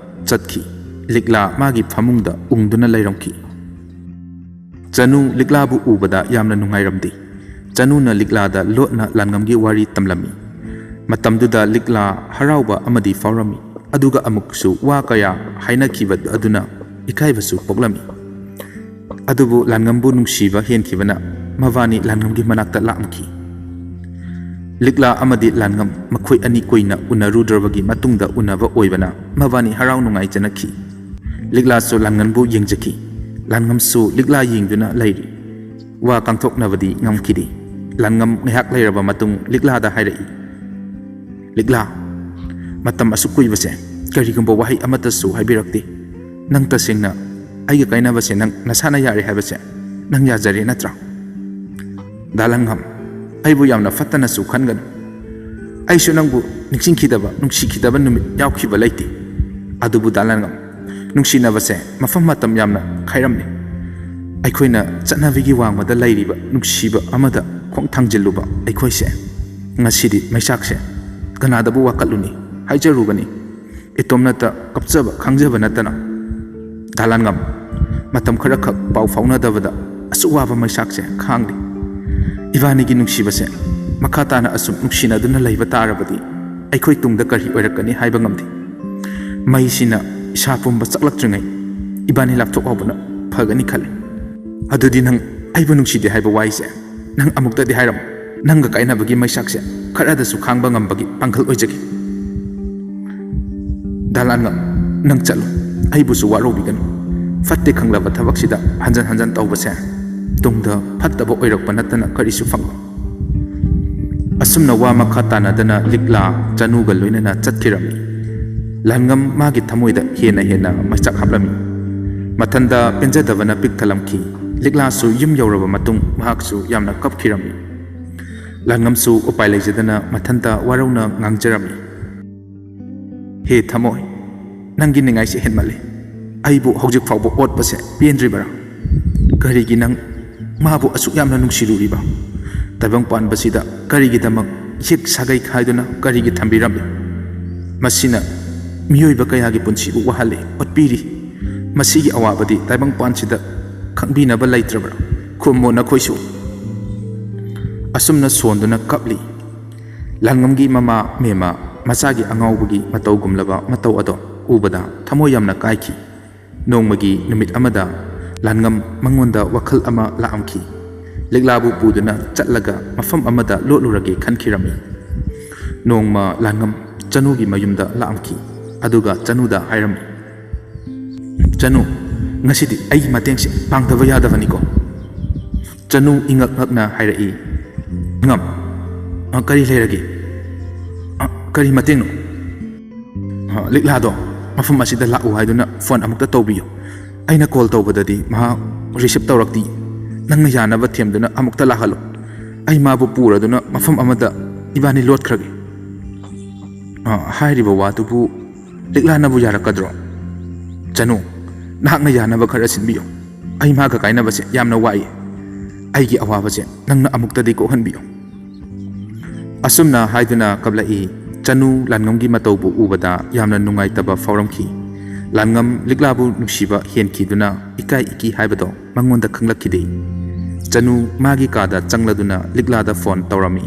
ꯆꯠꯈꯤ꯫ ꯂꯤꯛꯂꯥ ꯃꯥꯒꯤ ꯐꯃꯨꯡꯗ ꯎꯪꯗꯨꯅ ꯂꯩꯔꯝꯈꯤ꯫ ꯆꯅꯨ ꯂꯤꯛꯂꯥꯕꯨ ꯎꯕꯗ ꯌꯥꯝꯅ ꯅꯨꯡꯉꯥꯏꯔꯝꯗꯦ꯫ ꯆꯅꯨꯅ ꯂꯤꯛꯂꯥꯗ ꯂꯣꯠꯅ ꯂꯥꯟꯉꯝꯒꯤ ꯋꯥꯔꯤ ꯇꯝꯂꯝꯃꯤ꯫ ꯃꯇꯝꯗꯨꯗ ꯂꯤꯛꯂꯥ ꯍꯔꯥꯎꯕ ꯑꯃꯗꯤ ꯐꯥꯎꯔꯝꯃꯤ, ꯑꯗꯨꯒ ꯑꯃꯨꯛꯁꯨ ꯋꯥ ꯀꯌꯥ ꯍꯥꯏꯅꯈꯤꯕ ꯑꯗꯨꯅ ꯏꯀꯥꯏꯕꯁꯨ ꯄꯣꯛꯂꯝꯃꯤ꯫ ꯑꯗꯨꯕꯨ ꯂꯥꯟꯉꯝꯕꯨ ꯅꯨꯡꯁꯤꯕ ꯍꯦꯟꯈꯤꯕꯅ ꯃꯕꯥꯅꯤ ꯂꯥꯟꯉꯝꯒꯤ ꯃꯅꯥꯛꯇ ꯂꯥꯛꯂꯝꯈꯤ꯫ ꯂꯤꯛꯂꯥ ꯑꯃꯗꯤ ꯂꯥꯟꯉꯝ ꯃꯈꯣꯏ ꯑꯅꯤ ꯀꯨꯏꯅ ꯎꯅꯔꯨꯗ꯭ꯔꯕꯒꯤ ꯃꯇꯨꯡꯗ ꯎꯅꯕ ꯑꯣꯏꯕꯅ ꯃꯕꯥꯅꯤ ꯍꯔꯥꯎ ꯅꯨꯡꯉꯥꯏꯖꯅꯈꯤ꯫ ꯂꯤꯛꯂꯥꯁꯨ ꯂꯥꯟꯉꯝꯕꯨ ꯌꯦꯡꯖꯈꯤ꯫ ꯂꯥꯟꯉꯝꯁꯨ ꯂꯤꯛꯂꯥ ꯌꯦꯡꯗꯨꯅ ꯂꯩꯔꯤ꯫ ꯋꯥ ꯀꯥꯡꯊꯣꯛꯅꯕꯗꯤ ꯉꯝꯈꯤꯗꯦ꯫ ꯂꯥꯟꯉꯝ ꯉꯥꯏꯍꯥꯛ ꯂꯩꯔꯕ ꯃꯇꯨꯡ ꯂꯤꯛꯂꯥꯗ ꯍꯥꯏꯔꯛꯏ, "ꯂꯤꯛꯂꯥ, ꯃꯇꯝ ꯑꯁꯨꯛ ꯀꯨꯏꯕꯁꯦ ꯀꯔꯤꯒꯨꯝꯕ ꯋꯥꯍꯩ ꯑꯃꯠꯇꯁꯨ ꯍꯥꯏꯕꯤꯔꯛꯇꯦ꯫ ꯅꯪ ꯇꯁꯦꯡꯅ ꯑꯩꯒ ꯀꯥꯏꯅꯕꯁꯦ ꯅꯪ ꯅꯁꯥꯅ ꯌꯥꯔꯦ ꯍꯥꯏꯕꯁꯦ ꯅꯪ ꯌꯥꯖꯔꯦ ꯅꯠꯇ꯭ꯔꯥ?" ꯗꯥ ꯂꯥꯟꯉꯝ, ꯑꯩꯕꯨ ꯌꯥꯝꯅ ꯐꯠꯇꯅꯁꯨ ꯈꯟꯒꯅꯨ꯫ ꯑꯩꯁꯨ ꯅꯪꯕꯨ ꯅꯤꯡꯁꯤꯡꯈꯤꯗꯕ, ꯅꯨꯡꯁꯤꯈꯤꯗꯕ ꯅꯨꯃꯤꯠ ꯌꯥꯎꯈꯤꯕ ꯂꯩꯇꯦ꯫ ꯑꯗꯨꯕꯨ ꯗꯥ ꯂꯥꯟꯉꯝ, ꯅꯨꯡꯁꯤꯅꯕꯁꯦ ꯃꯐꯝ ꯃꯇꯝ ꯌꯥꯝꯅ ꯈꯥꯏꯔꯝꯃꯤ꯫ ꯑꯩꯈꯣꯏꯅ ꯆꯠꯅꯕꯤꯒꯤ ꯋꯥꯡꯃꯗ ꯂꯩꯔꯤꯕ ꯅꯨꯡꯁꯤꯕ ꯑꯃꯗ ꯈꯣꯡ ꯊꯥꯡꯖꯤꯜꯂꯨꯕ ꯑꯩꯈꯣꯏꯁꯦ ꯉꯁꯤꯗꯤ ꯃꯩꯆꯥꯛꯁꯦ ꯀꯅꯥꯗꯕꯨ ꯋꯥꯀꯠꯂꯨꯅꯤ, ꯍꯥꯏꯖꯔꯨꯒꯅꯤ? ꯏꯇꯣꯝꯅꯇ ꯀꯞꯆꯕ ꯈꯪꯖꯕ ꯅꯠꯇꯅ꯫ ꯗꯥ ꯂꯥꯟꯉꯝ, ꯃꯇꯝ ꯈꯔꯈꯛ ꯄꯥꯎ ꯐꯥꯎꯅꯗꯕꯗ ꯑꯁꯨꯛ ꯋꯥꯕ ꯃꯩꯁꯥꯛꯁꯦ ꯈꯥꯡꯂꯤ꯫ ꯏꯕꯥꯅꯤꯒꯤ ꯅꯨꯡꯁꯤꯕꯁꯦ ꯃꯈꯥ ꯇꯥꯅ ꯑꯁꯨꯝ ꯅꯨꯡꯁꯤꯅꯗꯨꯅ ꯂꯩꯕ ꯇꯥꯔꯕꯗꯤ ꯑꯩꯈꯣꯏ ꯇꯨꯡꯗ ꯀꯔꯤ ꯑꯣꯏꯔꯛꯀꯅꯤ ꯍꯥꯏꯕ ꯉꯝꯗꯦ꯫ ꯃꯩꯁꯤꯅ ꯏꯁꯥ ꯄꯨꯝꯕ ꯆꯥꯛꯂꯛꯇ꯭ꯔꯤꯉꯩ ꯏꯕꯥꯅꯤ ꯂꯥꯞꯊꯣꯛꯍꯧꯕꯅ ꯐꯒꯅꯤ ꯈꯜꯂꯤ꯫ ꯑꯗꯨꯗꯤ ꯅꯪ ꯑꯩꯕꯨ ꯅꯨꯡꯁꯤꯗꯦ ꯍꯥꯏꯕ ꯋꯥꯍꯩꯁꯦ ꯅꯪ ꯑꯃꯨꯛꯇꯗꯤ ꯍꯥꯏꯔꯝꯃꯨ꯫ ꯅꯪꯒ ꯀꯥꯏꯅꯕꯒꯤ ꯃꯩꯁꯥꯛꯁꯦ ꯈꯔꯗꯁꯨ ꯈꯥꯡꯕ ꯉꯝꯕꯒꯤ ꯄꯥꯡꯒꯜ ꯑꯣꯏꯖꯒꯦ꯫ ꯗꯥ ꯂꯥꯟꯉꯝ, ꯅꯪ ꯆꯠꯂꯨ꯫ ꯑꯩꯕꯨꯁꯨ ꯋꯥꯔꯧꯕꯤꯒꯅꯨ꯫ ꯐꯠꯇꯦ ꯈꯪꯂꯕ ꯊꯕꯛꯁꯤꯗ ꯍꯟꯖꯟ ꯍꯟꯖꯟ ꯇꯧꯕꯁꯦ ꯇꯨꯡꯗ ꯐꯠꯇꯕ ꯑꯣꯏꯔꯛꯄ ꯅꯠꯇꯅ ꯀꯔꯤꯁꯨ ꯐꯪꯂꯣꯏ꯫ ꯑꯁꯨꯝꯅ ꯋꯥ ꯃꯈꯥ ꯇꯥꯅꯗꯅ ꯂꯤꯛꯂꯥ ꯆꯅꯨꯒ ꯂꯣꯏꯅꯅ ꯆꯠꯈꯤꯔꯝꯃꯤ꯫ ꯂꯥꯟꯉꯝ ꯃꯥꯒꯤ ꯊꯃꯣꯏꯗ ꯍꯦꯟꯅ ꯍꯦꯟꯅ ꯃꯩꯆꯥꯛ ꯍꯥꯞꯂꯝꯃꯤ꯫ ꯃꯊꯟꯗ ꯄꯦꯟꯖꯗꯕꯅ ꯄꯤꯛ ꯊꯜꯂꯝꯈꯤ꯫ ꯂꯤꯛꯂꯥꯁꯨ ꯌꯨꯝ ꯌꯧꯔꯕ ꯃꯇꯨꯡ ꯃꯍꯥꯛꯁꯨ ꯌꯥꯝꯅ ꯀꯞꯈꯤꯔꯝꯃꯤ꯫ ꯂꯥꯟꯉꯝꯁꯨ ꯎꯄꯥꯏ ꯂꯩꯖꯗꯅ ꯃꯊꯟꯇ ꯋꯥꯔꯧꯅ ꯉꯥꯡꯖꯔꯝꯃꯤ꯫ ꯍꯦ ꯊꯃꯣꯏ, ꯅꯪꯒꯤ ꯅꯤꯡꯉꯥꯏꯁꯦ ꯍꯦꯟꯃꯜꯂꯦ꯫ ꯑꯩꯕꯨ ꯍꯧꯖꯤꯛ ꯐꯥꯎꯕ ꯑꯣꯠꯄꯁꯦ ꯄꯦꯟꯗ꯭ꯔꯤꯕꯔꯥ? ꯀꯔꯤꯒꯤ ꯅꯪ ꯃꯥꯕꯨ ꯑꯁꯨꯛ ꯌꯥꯝꯅ ꯅꯨꯡꯁꯤꯔꯨꯔꯤꯕ? ꯇꯥꯏꯕꯪ ꯄꯥꯟꯕꯁꯤꯗ ꯀꯔꯤꯒꯤꯗꯃꯛ ꯌꯦꯛ ꯁꯥꯒꯩ ꯈꯥꯏꯗꯨꯅ ꯀꯔꯤꯒꯤ ꯊꯝꯕꯤꯔꯝꯃꯤ? ꯃꯁꯤꯅ ꯃꯤꯑꯣꯏꯕ ꯀꯌꯥꯒꯤ ꯄꯨꯟꯁꯤꯕꯨ ꯋꯥꯍꯜꯂꯤ, ꯑꯣꯠꯄꯤꯔꯤ꯫ ꯃꯁꯤꯒꯤ ꯑꯋꯥꯕꯗꯤ ꯇꯥꯏꯕꯪ ꯄꯥꯟꯁꯤꯗ ꯈꯪꯕꯤꯅꯕ ꯂꯩꯇ꯭ꯔꯕ꯭ꯔꯥ? ꯈꯨꯝꯃꯣ ꯅꯈꯣꯏꯁꯨ꯫ ꯑꯁꯨꯝꯅ ꯁꯣꯟꯗꯨꯅ ꯀꯞꯂꯤ꯫ ꯂꯥꯟꯉꯝꯒꯤ ꯃꯃꯥ ꯃꯦꯃꯥ ꯃꯆꯥꯒꯤ ꯑꯉꯥꯎꯕꯒꯤ ꯃꯇꯧꯒꯨꯝꯂꯕ ꯃꯇꯧ ꯑꯗꯣ ꯎꯕꯗ ꯊꯃꯣꯏ ꯌꯥꯝꯅ ꯀꯥꯏꯈꯤ꯫ ꯅꯣꯡꯃꯒꯤ ꯅꯨꯃꯤꯠ ꯑꯃꯗ ꯂꯥꯟꯉꯝ ꯃꯉꯣꯟꯗ ꯋꯥꯈꯜ ꯑꯃ ꯂꯥꯛꯑꯝꯈꯤ꯫ ꯂꯤꯛꯂꯥꯕꯨ ꯄꯨꯗꯨꯅ ꯆꯠꯂꯒ ꯃꯐꯝ ꯑꯃꯗ ꯂꯣꯠꯂꯨꯔꯒꯦ ꯈꯟꯈꯤꯔꯝꯃꯤ꯫ ꯅꯣꯡꯃ ꯂꯥꯟꯉꯝ ꯆꯅꯨꯒꯤ ꯃꯌꯨꯝꯗ ꯂꯥꯛꯑꯝꯈꯤ꯫ ꯑꯗꯨꯒ ꯆꯅꯨꯗ ꯍꯥꯏꯔꯝꯃꯤ, "ꯆꯅꯨ, ꯉꯁꯤꯗꯤ ꯑꯩꯒꯤ ꯃꯇꯦꯡꯁꯦ ꯄꯥꯡꯗꯕ ꯌꯥꯗꯕꯅꯤꯀꯣ?" ꯆꯅꯨ ꯏꯉꯛ ꯉꯛꯅ ꯍꯥꯏꯔꯛꯏ, "ꯉꯝ, ꯑ, ꯀꯔꯤ ꯂꯩꯔꯒꯦ? ꯑ, ꯀꯔꯤ ꯃꯇꯦꯡꯅꯣ?" "ꯑ, ꯂꯤꯛꯂꯥꯗꯣ ꯃꯐꯝ ꯑꯁꯤꯗ ꯂꯥꯛꯎ ꯍꯥꯏꯗꯨꯅ ꯐꯣꯟ ꯑꯃꯨꯛꯇ ꯇꯧꯕꯤꯌꯨ꯫ ꯑꯩꯅ ꯀꯣꯜ ꯇꯧꯕꯗꯗꯤ ꯃꯍꯥꯛ ꯔꯤꯁꯤꯞ ꯇꯧꯔꯛꯇꯦ꯫ ꯅꯪꯅ ꯌꯥꯅꯕ ꯊꯦꯝꯗꯨꯅ ꯑꯃꯨꯛꯇ ꯂꯥꯛꯍꯜꯂꯨ꯫ ꯑꯩ ꯃꯥꯕꯨ ꯄꯨꯔꯗꯨꯅ ꯃꯐꯝ ꯑꯃꯗ ꯏꯕꯥꯅꯤ ꯂꯣꯠꯈ꯭ꯔꯒꯦ꯫" ꯑ, ꯍꯥꯏꯔꯤꯕ ꯋꯥꯗꯨꯕꯨ ꯂꯤꯛꯂꯥꯅꯕꯨ ꯌꯥꯔꯛꯀꯗ꯭ꯔꯣ? "ꯆꯅꯨ, ꯅꯍꯥꯛꯅ ꯌꯥꯅꯕ ꯈꯔ ꯁꯤꯟꯕꯤꯌꯨ꯫ ꯑꯩ ꯃꯥꯒ ꯀꯥꯏꯅꯕꯁꯦ ꯌꯥꯝꯅ ꯋꯥꯏ꯫ ꯑꯩꯒꯤ ꯑꯋꯥꯕꯁꯦ ꯅꯪꯅ ꯑꯃꯨꯛꯇꯗꯤ ꯀꯣꯛꯍꯟꯕꯤꯌꯨ꯫" ꯑꯁꯨꯝꯅ ꯍꯥꯏꯗꯨꯅ ꯀꯞꯂꯛꯏ꯫ ꯆꯅꯨ ꯂꯥꯟꯉꯝꯒꯤ ꯃꯇꯧꯕꯨ ꯎꯕꯗ ꯌꯥꯝꯅ ꯅꯨꯡꯉꯥꯏꯇꯕ ꯐꯥꯎꯔꯝꯈꯤ꯫ ꯂꯥꯟꯉꯝ ꯂꯤꯛꯂꯥꯕꯨ ꯅꯨꯡꯁꯤꯕ ꯍꯦꯟꯈꯤꯗꯨꯅ ꯏꯀꯥꯏ ꯏꯀꯤ ꯍꯥꯏꯕꯗꯣ ꯃꯉꯣꯟꯗ ꯈꯪꯂꯛꯈꯤꯗꯦ꯫ ꯆꯅꯨ ꯃꯥꯒꯤ ꯀꯥꯗ ꯆꯪꯂꯗꯨꯅ ꯂꯤꯛꯂꯥꯗ ꯐꯣꯟ ꯇꯧꯔꯝꯃꯤ꯫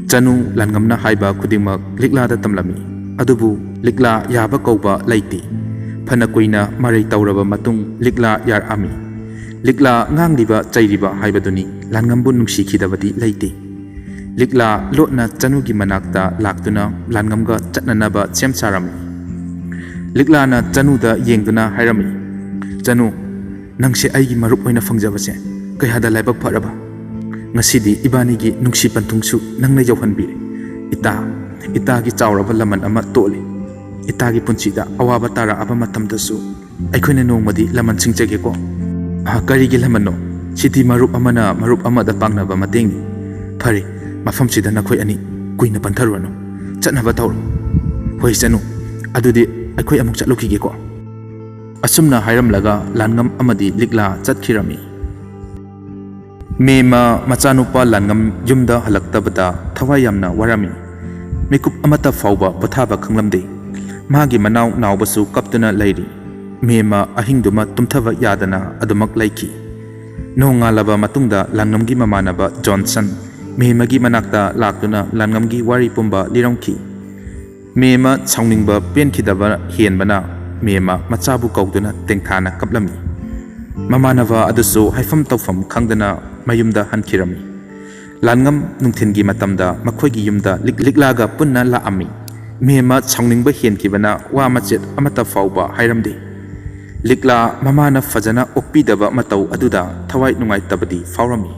ꯆꯅꯨ ꯂꯥꯟꯉꯝꯅ ꯍꯥꯏꯕ ꯈꯨꯗꯤꯡꯃꯛ ꯂꯤꯛꯂꯥꯗ ꯇꯝꯂꯝꯃꯤ꯫ ꯑꯗꯨꯕꯨ ꯂꯤꯛꯂꯥ ꯌꯥꯕ ꯀꯧꯕ ꯂꯩꯇꯦ꯫ ꯐꯅ ꯀꯨꯏꯅ ꯃꯔꯩ ꯇꯧꯔꯕ ꯃꯇꯨꯡ ꯂꯤꯛꯂꯥ ꯌꯥꯔꯛꯑꯝꯃꯤ꯫ ꯂꯤꯛꯂꯥ ꯉꯥꯡꯂꯤꯕ ꯆꯩꯔꯤꯕ ꯍꯥꯏꯕꯗꯨꯅꯤ꯫ ꯂꯥꯟꯉꯝꯕꯨ ꯅꯨꯡꯁꯤꯈꯤꯗꯕꯗꯤ ꯂꯩꯇꯦ꯫ ꯂꯤꯛꯂꯥ ꯂꯣꯠꯅ ꯆꯅꯨꯒꯤ ꯃꯅꯥꯛꯇ ꯂꯥꯛꯇꯨꯅ ꯂꯥꯟꯉꯝꯒ ꯆꯠꯅꯅꯕ ꯁꯦꯝ ꯁꯥꯔꯝꯃꯤ꯫ ꯂꯤꯛꯂꯥꯅ ꯆꯅꯨꯗ ꯌꯦꯡꯗꯨꯅ ꯍꯥꯏꯔꯝꯃꯤ, "ꯆꯅꯨ, ꯅꯪꯁꯦ ꯑꯩꯒꯤ ꯃꯔꯨꯞ ꯑꯣꯏꯅ ꯐꯪꯖꯕꯁꯦ ꯀꯌꯥꯗ ꯂꯥꯏꯕꯛ ꯐꯔꯕ! ꯉꯁꯤꯗꯤ ꯏꯕꯥꯅꯤꯒꯤ ꯅꯨꯡꯁꯤ ꯄꯟꯊꯨꯡꯁꯨ ꯅꯪꯅ ꯌꯧꯍꯟꯕꯤꯔꯦ꯫ ꯏꯇꯥ, ꯏꯇꯥꯒꯤ ꯆꯥꯎꯔꯕ ꯂꯃꯟ ꯑꯃ ꯇꯣꯜꯂꯤ꯫ ꯏꯇꯥꯒꯤ ꯄꯨꯟꯁꯤꯗ ꯑꯋꯥꯕ ꯇꯥꯔꯛꯑꯕ ꯃꯇꯝꯗꯁꯨ ꯑꯩꯈꯣꯏꯅ ꯅꯣꯡꯃꯗꯤ ꯂꯃꯟ ꯁꯤꯡꯖꯒꯦꯀꯣ?" "ꯑ, ꯀꯔꯤꯒꯤ ꯂꯃꯟꯅꯣ? ꯁꯤꯗꯤ ꯃꯔꯨꯞ ꯑꯃꯅ ꯃꯔꯨꯞ ꯑꯃꯗ ꯄꯥꯡꯅꯕ ꯃꯇꯦꯡꯅꯤ꯫ ꯐꯔꯦ, ꯃꯐꯝꯁꯤꯗ ꯅꯈꯣꯏ ꯑꯅꯤ ꯀꯨꯏꯅ ꯄꯟꯊꯔꯨꯔꯅꯨ꯫ ꯆꯠꯅꯕ ꯇꯧꯔꯣ꯫ ꯍꯣꯏ, ꯆꯅꯨ꯫ ꯑꯗꯨꯗꯤ ꯑꯩꯈꯣꯏ ꯑꯃꯨꯛ ꯆꯠꯂꯨꯈꯤꯒꯦꯀꯣ?" ꯑꯁꯨꯝꯅ ꯍꯥꯏꯔꯝꯂꯒ ꯂꯥꯟꯉꯝ ꯑꯃꯗꯤ ꯂꯤꯛꯂꯥ ꯆꯠꯈꯤꯔꯝꯃꯤ꯫ ꯃꯦꯝꯃ ꯃꯆꯥꯅꯨꯄꯥ ꯂꯥꯟꯉꯝ ꯌꯨꯝꯗ ꯍꯜꯂꯛꯇꯕꯗ ꯊꯋꯥꯏ ꯌꯥꯝꯅ ꯋꯥꯔꯝꯃꯤ꯫ ꯃꯤꯀꯨꯞ ꯑꯃꯠꯇ ꯐꯥꯎꯕ ꯄꯣꯊꯥꯕ ꯈꯪꯂꯝꯗꯦ꯫ ꯃꯥꯒꯤ ꯃꯅꯥꯎ ꯅꯥꯎꯕꯁꯨ ꯀꯞꯇꯨꯅ ꯂꯩꯔꯤ꯫ ꯃꯦꯝꯃ ꯑꯍꯤꯡꯗꯨꯃ ꯇꯨꯝꯊꯕ ꯌꯥꯗꯅ ꯑꯗꯨꯃꯛ ꯂꯩꯈꯤ꯫ ꯅꯣꯡꯉꯥꯜꯂꯕ ꯃꯇꯨꯡꯗ ꯂꯥꯟꯉꯝꯒꯤ ꯃꯃꯥꯟꯅꯕ ꯖꯣꯟꯁꯟ ꯃꯦꯝꯃꯒꯤ ꯃꯅꯥꯛꯇ ꯂꯥꯛꯇꯨꯅ ꯂꯥꯟꯉꯝꯒꯤ ꯋꯥꯔꯤ ꯄꯨꯝꯕ ꯂꯤꯔꯝꯈꯤ꯫ ꯃꯦꯝꯃ ꯁꯥꯎꯅꯤꯡꯕ ꯄꯦꯟꯈꯤꯗꯕ ꯍꯦꯟꯕꯅ ꯃꯦꯝꯃ ꯃꯆꯥꯕꯨ ꯀꯧꯗꯨꯅ ꯇꯦꯡꯊꯥꯅ ꯀꯞꯂꯝꯃꯤ꯫ ꯃꯃꯥꯟꯅꯕ ꯑꯗꯨꯁꯨ ꯍꯥꯏꯐꯝ ꯇꯧꯐꯝ ꯈꯪꯗꯅ ꯃꯌꯨꯝꯗ ꯍꯟꯈꯤꯔꯝꯃꯤ꯫ ꯂꯥꯟꯉꯝ ꯅꯨꯡꯊꯤꯜꯒꯤ ꯃꯇꯝꯗ ꯃꯈꯣꯏꯒꯤ ꯌꯨꯝꯗ ꯂꯤꯛ-, ꯂꯤꯛꯂꯥꯒ ꯄꯨꯟꯅ ꯂꯥꯛꯑꯝꯃꯤ꯫ ꯃꯦꯝꯃ ꯁꯥꯎꯅꯤꯡꯕ ꯍꯦꯟꯈꯤꯕꯅ ꯋꯥ ꯃꯆꯦꯠ ꯑꯃꯠꯇ ꯐꯥꯎꯕ ꯍꯥꯏꯔꯝꯗꯦ꯫ ꯂꯤꯛꯂꯥ ꯃꯃꯥꯅ ꯐꯖꯅ ꯑꯣꯛꯄꯤꯗꯕ ꯃꯇꯧ ꯑꯗꯨꯗ ꯊꯋꯥꯏ ꯅꯨꯡꯉꯥꯏꯇꯕꯗꯤ ꯐꯥꯎꯔꯝꯃꯤ꯫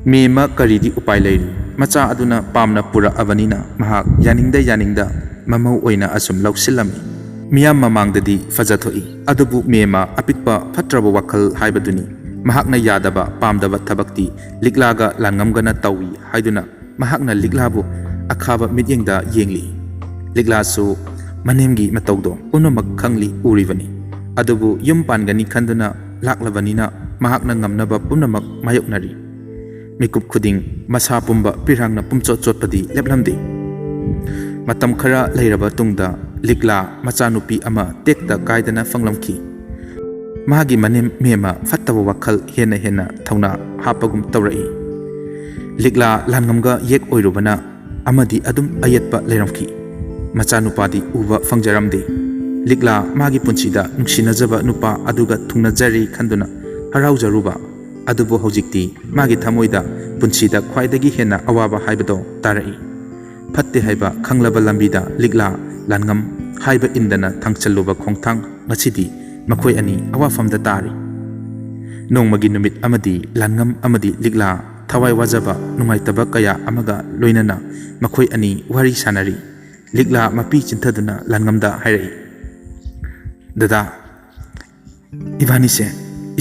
ꯃꯦꯝꯃ ꯀꯔꯤꯗꯤ ꯎꯄꯥꯏ ꯂꯩꯔꯤ? ꯃꯆꯥ ꯑꯗꯨꯅ ꯄꯥꯝꯅ ꯄꯨꯔꯛꯑꯕꯅꯤꯅ ꯃꯍꯥꯛ ꯌꯥꯅꯤꯡꯗ ꯌꯥꯅꯤꯡꯗ ꯃꯃꯧ ꯑꯣꯏꯅ ꯑꯁꯨꯝ ꯂꯧꯁꯤꯜꯂꯝꯃꯤ꯫ ꯃꯤꯌꯥꯝ ꯃꯃꯥꯡꯗꯗꯤ ꯐꯖꯊꯣꯛꯏ, ꯑꯗꯨꯕꯨ ꯃꯦꯝꯃ ꯑꯄꯤꯛꯄ ꯐꯠꯇ꯭ꯔꯕ ꯋꯥꯈꯜ ꯍꯥꯏꯕꯗꯨꯅꯤ꯫ ꯃꯍꯥꯛꯅ ꯌꯥꯗꯕ ꯄꯥꯝꯗꯕ ꯊꯕꯛꯇꯤ ꯂꯤꯛꯂꯥꯒ ꯂꯥꯟꯉꯝꯒꯅ ꯇꯧꯏ ꯍꯥꯏꯗꯨꯅ ꯃꯍꯥꯛꯅ ꯂꯤꯛꯂꯥꯕꯨ ꯑꯈꯥꯕ ꯃꯤꯠꯌꯦꯡꯗ ꯌꯦꯡꯂꯤ꯫ ꯂꯤꯛꯂꯥꯁꯨ ꯃꯅꯦꯝꯒꯤ ꯃꯇꯧꯗꯣ ꯄꯨꯝꯅꯃꯛ ꯈꯪꯂꯤ ꯎꯔꯤꯕꯅꯤ꯫ ꯑꯗꯨꯕꯨ ꯌꯨꯝ ꯄꯥꯟꯒꯅꯤ ꯈꯟꯗꯨꯅ ꯂꯥꯛꯂꯕꯅꯤꯅ ꯃꯍꯥꯛꯅ ꯉꯝꯅꯕ ꯄꯨꯝꯅꯃꯛ ꯃꯥꯌꯣꯛꯅꯔꯤ꯫ ꯃꯤꯀꯨꯞ ꯈꯨꯗꯤꯡ ꯃꯁꯥ ꯄꯨꯝꯕ ꯄꯤꯔꯥꯡꯅ ꯄꯨꯝꯆꯣꯠ ꯆꯣꯠꯄꯗꯤ ꯂꯦꯞꯂꯝꯗꯦ꯫ ꯃꯇꯝ ꯈꯔ ꯂꯩꯔꯕ ꯇꯨꯡꯗ ꯂꯤꯛꯂꯥ ꯃꯆꯥꯅꯨꯄꯤ ꯑꯃ ꯇꯦꯛꯇ ꯀꯥꯏꯗꯅ ꯐꯪꯂꯝꯈꯤ꯫ ꯃꯥꯒꯤ ꯃꯅꯦꯝ ꯃꯦꯝꯃ ꯐꯠꯇꯕ ꯋꯥꯈꯜ ꯍꯦꯟꯅ ꯍꯦꯟꯅ ꯊꯧꯅꯥ ꯍꯥꯞꯄꯒꯨꯝ ꯇꯧꯔꯛꯏ꯫ ꯂꯤꯛꯂꯥ ꯂꯥꯟꯉꯝꯒ ꯌꯦꯛ ꯑꯣꯏꯔꯨꯕꯅ ꯑꯃꯗꯤ ꯑꯗꯨꯝ ꯑꯌꯦꯠꯄ ꯂꯩꯔꯝꯈꯤ꯫ ꯃꯆꯥꯅꯨꯄꯥꯗꯤ ꯎꯕ ꯐꯪꯖꯔꯝꯗꯦ꯫ ꯂꯤꯛꯂꯥ ꯃꯥꯒꯤ ꯄꯨꯟꯁꯤꯗ ꯅꯨꯡꯁꯤꯅꯖꯕ ꯅꯨꯄꯥ ꯑꯗꯨꯒ ꯊꯨꯡꯅꯖꯔꯤ ꯈꯟꯗꯨꯅ ꯍꯔꯥꯎꯖꯔꯨꯕ, ꯑꯗꯨꯕꯨ ꯍꯧꯖꯤꯛꯇꯤ ꯃꯥꯒꯤ ꯊꯃꯣꯏꯗ ꯄꯨꯟꯁꯤꯗ ꯈ꯭ꯋꯥꯏꯗꯒꯤ ꯍꯦꯟꯅ ꯑꯋꯥꯕ ꯍꯥꯏꯕꯗꯣ ꯇꯥꯔꯛꯏ꯫ ꯐꯠꯇꯦ ꯍꯥꯏꯕ ꯈꯪꯂꯕ ꯂꯝꯕꯤꯗ ꯂꯤꯛꯂꯥ ꯂꯥꯟꯉꯝ ꯍꯥꯏꯕ ꯏꯟꯗꯅ ꯊꯥꯡꯆꯜꯂꯨꯕ ꯈꯣꯡꯊꯥꯡ ꯉꯁꯤꯗꯤ ꯃꯈꯣꯏ ꯑꯅꯤ ꯑꯋꯥꯐꯝꯗ ꯇꯥꯔꯤ꯫ ꯅꯣꯡꯃꯒꯤ ꯅꯨꯃꯤꯠ ꯑꯃꯗꯤ ꯂꯥꯟꯉꯝ ꯑꯃꯗꯤ ꯂꯤꯛꯂꯥ ꯊꯋꯥꯏ ꯋꯥꯖꯕ ꯅꯨꯡꯉꯥꯏꯇꯕ ꯀꯌꯥ ꯑꯃꯒ ꯂꯣꯏꯅꯅ ꯃꯈꯣꯏ ꯑꯅꯤ ꯋꯥꯔꯤ ꯁꯥꯅꯔꯤ꯫ ꯂꯤꯛꯂꯥ ꯃꯄꯤ ꯆꯤꯟꯊꯗꯨꯅ ꯂꯥꯟꯉꯝꯗ ꯍꯥꯏꯔꯛꯏ, "ꯗꯗꯥ, ꯏꯕꯥꯅꯤꯁꯦ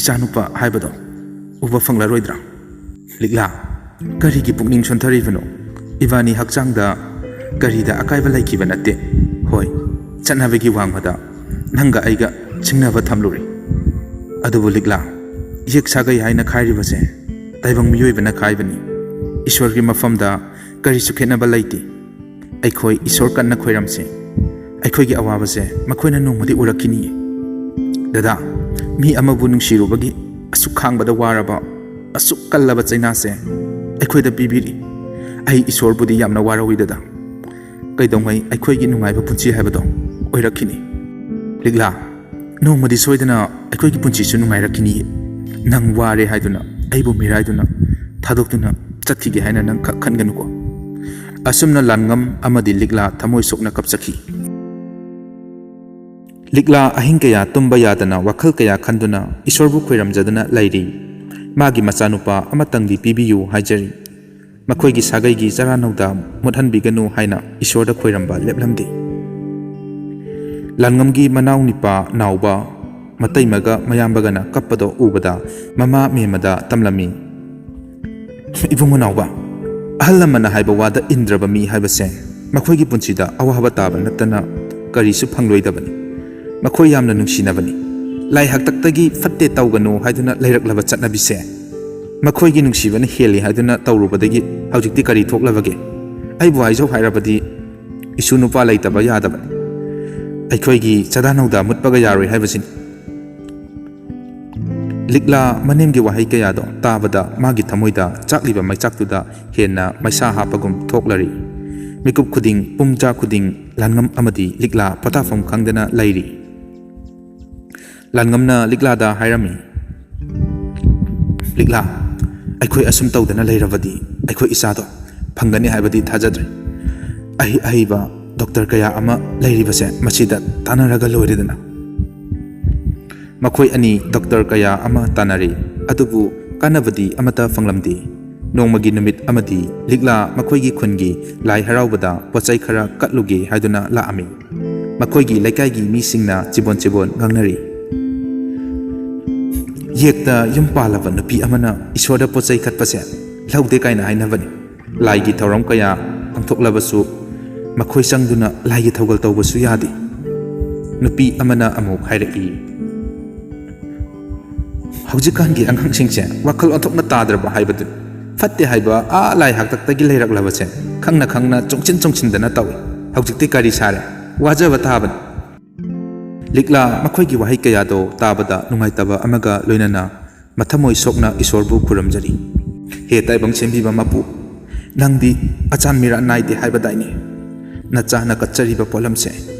ꯏꯆꯥꯅꯨꯄꯥ ꯍꯥꯏꯕꯗꯣ ꯎꯕ ꯐꯪꯂꯔꯣꯏꯗ꯭ꯔꯥ?" ꯂꯤꯛꯂꯥ, "ꯀꯔꯤꯒꯤ ꯄꯨꯛꯅꯤꯡ ꯁꯣꯟꯊꯔꯤꯕꯅꯣ? ꯏꯕꯥꯅꯤ ꯍꯛꯆꯥꯡꯗ ꯀꯔꯤꯗ ꯑꯀꯥꯏꯕ ꯂꯩꯈꯤꯕ ꯅꯠꯇꯦ꯫ ꯍꯣꯏ, ꯆꯠꯅꯕꯒꯤ ꯋꯥꯡꯃꯗ ꯅꯪꯒ ꯑꯩꯒ ꯆꯤꯡꯅꯕ ꯊꯝꯂꯨꯔꯦ꯫ ꯑꯗꯨꯕꯨ ꯂꯤꯛꯂꯥ, ꯌꯦꯛ ꯁꯥꯒꯩ ꯍꯥꯏꯅ ꯈꯥꯏꯔꯤꯕꯁꯦ ꯇꯥꯏꯕꯪ ꯃꯤꯑꯣꯏꯕꯅ ꯈꯥꯏꯕꯅꯤ꯫ ꯏꯁꯣꯔꯒꯤ ꯃꯐꯝꯗ ꯀꯔꯤꯁꯨ ꯈꯦꯠꯅꯕ ꯂꯩꯇꯦ꯫ ꯑꯩꯈꯣꯏ ꯏꯁꯣꯔ ꯀꯟꯅ ꯈꯣꯏꯔꯝꯁꯦ꯫ ꯑꯩꯈꯣꯏꯒꯤ ꯑꯋꯥꯕꯁꯦ ꯃꯈꯣꯏꯅ ꯅꯣꯡꯃꯗꯤ ꯎꯔꯛꯈꯤꯅꯤꯌꯦ꯫ ꯗꯗꯥ, ꯃꯤ ꯑꯃꯕꯨ ꯅꯨꯡꯁꯤꯔꯨꯕꯒꯤ ꯑꯁꯨꯛ ꯈꯥꯡꯕꯗ ꯋꯥꯔꯕ, ꯑꯁꯨꯛ ꯀꯜꯂꯕ ꯆꯩꯅꯥꯁꯦ ꯑꯩꯈꯣꯏꯗ ꯄꯤꯕꯤꯔꯤ꯫ ꯑꯩ ꯏꯁꯣꯔꯕꯨꯗꯤ ꯌꯥꯝꯅ ꯋꯥꯔꯧꯏ ꯗꯗꯥ꯫ ꯀꯩꯗꯧꯉꯩ ꯑꯩꯈꯣꯏꯒꯤ ꯅꯨꯡꯉꯥꯏꯕ ꯄꯨꯟꯁꯤ ꯍꯥꯏꯕꯗꯣ ꯑꯣꯏꯔꯛꯈꯤꯅꯤ?" ꯂꯤꯛꯂꯥ, "ꯅꯣꯡꯃꯗꯤ ꯁꯣꯏꯗꯅ ꯑꯩꯈꯣꯏꯒꯤ ꯄꯨꯟꯁꯤꯁꯨ ꯅꯨꯡꯉꯥꯏꯔꯛꯈꯤꯅꯤ꯫ ꯅꯪ ꯋꯥꯔꯦ ꯍꯥꯏꯗꯨꯅ ꯑꯩꯕꯨ ꯃꯤꯔꯥꯏꯗꯨꯅ ꯊꯥꯗꯣꯛꯇꯨꯅ ꯆꯠꯈꯤꯒꯦ ꯍꯥꯏꯅ ꯅꯪ ꯈꯛ ꯈꯟꯒꯅꯨꯀꯣ꯫" ꯑꯁꯨꯝꯅ ꯂꯥꯟꯉꯝ ꯑꯃꯗꯤ ꯂꯤꯛꯂꯥ ꯊꯃꯣꯏ ꯁꯣꯛꯅ ꯀꯞꯆꯈꯤ꯫ ꯂꯤꯛꯂꯥ ꯑꯍꯤꯡ ꯀꯌꯥ ꯇꯨꯝꯕ ꯌꯥꯗꯅ ꯋꯥꯈꯜ ꯀꯌꯥ ꯈꯟꯗꯨꯅ ꯏꯁꯣꯔꯕꯨ ꯈꯣꯏꯔꯝꯖꯗꯨꯅ ꯂꯩꯔꯤ꯫ ꯃꯥꯒꯤ ꯃꯆꯥꯅꯨꯄꯥ ꯑꯃꯇꯪꯗꯤ ꯄꯤꯕꯤꯌꯨ ꯍꯥꯏꯖꯔꯤ꯫ ꯃꯈꯣꯏꯒꯤ ꯁꯥꯒꯩꯒꯤ ꯆꯔꯥꯅꯧꯗ ꯃꯨꯠꯍꯟꯕꯤꯒꯅꯨ ꯍꯥꯏꯅ ꯏꯁꯣꯔꯗ ꯈꯣꯏꯔꯝꯕ ꯂꯦꯞꯂꯝꯗꯦ꯫ ꯂꯥꯟꯉꯝꯒꯤ ꯃꯅꯥꯎ ꯅꯤꯄꯥ ꯅꯥꯎꯕ ꯃꯇꯩꯃꯒ ꯃꯌꯥꯝꯕꯒꯅ ꯀꯞꯄꯗꯣ ꯎꯕꯗ ꯃꯃꯥ ꯃꯦꯝꯃꯗ ꯇꯝꯂꯝꯃꯤ, "ꯏꯕꯨꯡꯉꯣ ꯅꯥꯎꯕ, ꯑꯍꯜ ꯂꯃꯟꯅ ꯍꯥꯏꯕ ꯋꯥꯗ ꯏꯟꯗ꯭ꯔꯕ ꯃꯤ ꯍꯥꯏꯕꯁꯦ ꯃꯈꯣꯏꯒꯤ ꯄꯨꯟꯁꯤꯗ ꯑꯋꯥꯕ ꯇꯥꯕ ꯅꯠꯇꯅ ꯀꯔꯤꯁꯨ ꯐꯪꯂꯣꯏꯗꯕꯅꯤ꯫ ꯃꯈꯣꯏ ꯌꯥꯝꯅ ꯅꯨꯡꯁꯤꯅꯕꯅꯤ꯫ ꯂꯥꯏ ꯍꯥꯛꯇꯛꯇꯒꯤ ꯐꯠꯇꯦ ꯇꯧꯒꯅꯨ ꯍꯥꯏꯗꯨꯅ ꯂꯩꯔꯛꯂꯕ ꯆꯠꯅꯕꯤꯁꯦ ꯃꯈꯣꯏꯒꯤ ꯅꯨꯡꯁꯤꯕꯅ ꯍꯦꯜꯂꯤ ꯍꯥꯏꯗꯨꯅ ꯇꯧꯔꯨꯕꯗꯒꯤ ꯍꯧꯖꯤꯛꯇꯤ ꯀꯔꯤ ꯊꯣꯛꯂꯕꯒꯦ? ꯑꯩꯕꯨ ꯍꯥꯏꯖꯧ ꯍꯥꯏꯔꯕꯗꯤ ꯏꯁꯨ ꯅꯨꯄꯥ ꯂꯩꯇꯕ ꯌꯥꯗꯕꯅꯤ꯫ ꯑꯩꯈꯣꯏꯒꯤ ꯆꯥꯗꯥ ꯅꯧꯗꯥ ꯃꯨꯠꯄꯒ ꯌꯥꯔꯣꯏ ꯍꯥꯏꯕꯁꯤꯅꯤ꯫ ꯂꯤꯛꯂꯥ ꯃꯅꯦꯝꯒꯤ ꯋꯥꯍꯩ ꯀꯌꯥꯗꯣ ꯇꯥꯕꯗ ꯃꯥꯒꯤ ꯊꯃꯣꯏꯗ ꯆꯥꯛꯂꯤꯕ ꯃꯩꯆꯥꯛꯇꯨꯗ ꯍꯦꯟꯅ ꯃꯩꯁꯥ ꯍꯥꯞꯄꯒꯨꯝ ꯊꯣꯛꯂꯔꯤ꯫ ꯃꯤꯀꯨꯞ ꯈꯨꯗꯤꯡ, ꯄꯨꯡꯖꯥ ꯈꯨꯗꯤꯡ ꯂꯥꯟꯉꯝ ꯑꯃꯗꯤ ꯂꯤꯛꯂꯥ ꯄꯣꯊꯥꯐꯝ ꯈꯪꯗꯅ ꯂꯩꯔꯤ꯫ ꯂꯥꯟꯉꯝꯅ ꯂꯤꯛꯂꯥꯗ ꯍꯥꯏꯔꯝꯃꯤ, "ꯂꯤꯛꯂꯥ, ꯑꯩꯈꯣꯏ ꯑꯁꯨꯝ ꯇꯧꯗꯅ ꯂꯩꯔꯕꯗꯤ ꯑꯩꯈꯣꯏ ꯏꯆꯥꯗꯣ ꯐꯪꯒꯅꯤ ꯍꯥꯏꯕꯗꯤ ꯊꯥꯖꯗ꯭ꯔꯦ꯫ ꯑꯍꯩ ꯑꯍꯩꯕ ꯗꯣꯛꯇꯔ ꯀꯌꯥ ꯑꯃ ꯂꯩꯔꯤꯕꯁꯦ ꯃꯁꯤꯗ ꯇꯥꯟꯅꯔꯒ ꯂꯣꯏꯔꯦꯗꯅ꯫" ꯃꯈꯣꯏ ꯑꯅꯤ ꯗꯣꯛꯇꯔ ꯀꯌꯥ ꯑꯃ ꯇꯥꯟꯅꯔꯦ, ꯑꯗꯨꯕꯨ ꯀꯥꯟꯅꯕꯗꯤ ꯑꯃꯠꯇ ꯐꯪꯂꯝꯗꯦ꯫ ꯅꯣꯡꯃꯒꯤ ꯅꯨꯃꯤꯠ ꯑꯃꯗꯤ ꯂꯤꯛꯂꯥ ꯃꯈꯣꯏꯒꯤ ꯈꯨꯟꯒꯤ ꯂꯥꯏ ꯍꯔꯥꯎꯕꯗ ꯄꯣꯠꯆꯩ ꯈꯔ ꯀꯠꯂꯨꯒꯦ ꯍꯥꯏꯗꯨꯅ ꯂꯥꯛꯑꯝꯃꯤ꯫ ꯃꯈꯣꯏꯒꯤ ꯂꯩꯀꯥꯏꯒꯤ ꯃꯤꯁꯤꯡꯅ ꯆꯤꯕꯣꯟ ꯆꯤꯕꯣꯟ ꯉꯥꯡꯅꯔꯤ꯫ "ꯌꯦꯛꯇ ꯌꯨꯝ ꯄꯥꯜꯂꯕ ꯅꯨꯄꯤ ꯑꯃꯅ ꯏꯁꯣꯔꯗ ꯄꯣꯠꯆꯩ ꯀꯠꯄꯁꯦ ꯂꯧꯗꯦ ꯀꯥꯏꯅ ꯍꯥꯏꯅꯕꯅꯤ꯫ ꯂꯥꯏꯒꯤ ꯊꯧꯔꯝ ꯀꯌꯥ ꯄꯥꯡꯊꯣꯛꯂꯕꯁꯨ ꯃꯈꯣꯏ ꯆꯪꯗꯨꯅ ꯂꯥꯏꯒꯤ ꯊꯧꯒꯜ ꯇꯧꯕꯁꯨ ꯌꯥꯗꯦ꯫" ꯅꯨꯄꯤ ꯑꯃꯅ ꯑꯃꯨꯛ ꯍꯥꯏꯔꯛꯏ, "ꯍꯧꯖꯤꯛꯀꯥꯟꯒꯤ ꯑꯉꯥꯡꯁꯤꯡꯁꯦ ꯋꯥꯈꯜ ꯑꯣꯟꯊꯣꯛꯅ ꯇꯥꯗ꯭ꯔꯕ ꯍꯥꯏꯕꯗꯨ꯫ ꯐꯠꯇꯦ ꯍꯥꯏꯕ ꯑꯥ ꯂꯥꯏ ꯍꯥꯛꯇꯛꯇꯒꯤ ꯂꯩꯔꯛꯂꯕꯁꯦ ꯈꯪꯅ ꯈꯪꯅ ꯆꯣꯡꯁꯤꯟ ꯆꯣꯡꯁꯤꯟꯗꯅ ꯇꯧꯏ꯫ ꯍꯧꯖꯤꯛꯇꯤ ꯀꯔꯤ ꯁꯥꯔꯦ? ꯋꯥꯖꯕ ꯇꯥꯕꯅꯤ꯫" ꯂꯤꯛꯂꯥ ꯃꯈꯣꯏꯒꯤ ꯋꯥꯍꯩ ꯀꯌꯥꯗꯣ ꯇꯥꯕꯗ ꯅꯨꯡꯉꯥꯏꯇꯕ ꯑꯃꯒ ꯂꯣꯏꯅꯅ ꯃꯊꯃꯣꯏ ꯁꯣꯛꯅ ꯏꯁꯣꯔꯕꯨ ꯈꯨꯔꯨꯝꯖꯔꯤ꯫ "ꯍꯦ ꯇꯥꯏꯕꯪ ꯁꯦꯝꯕꯤꯕ ꯃꯄꯨ, ꯅꯪꯗꯤ ꯑꯆꯥꯟ ꯃꯤꯔꯥꯟ ꯅꯥꯏꯗꯦ ꯍꯥꯏꯕꯗꯥꯏꯅꯦ? ꯅꯆꯥꯅ ꯀꯠꯆꯔꯤꯕ ꯄꯣꯠꯂꯝꯁꯦ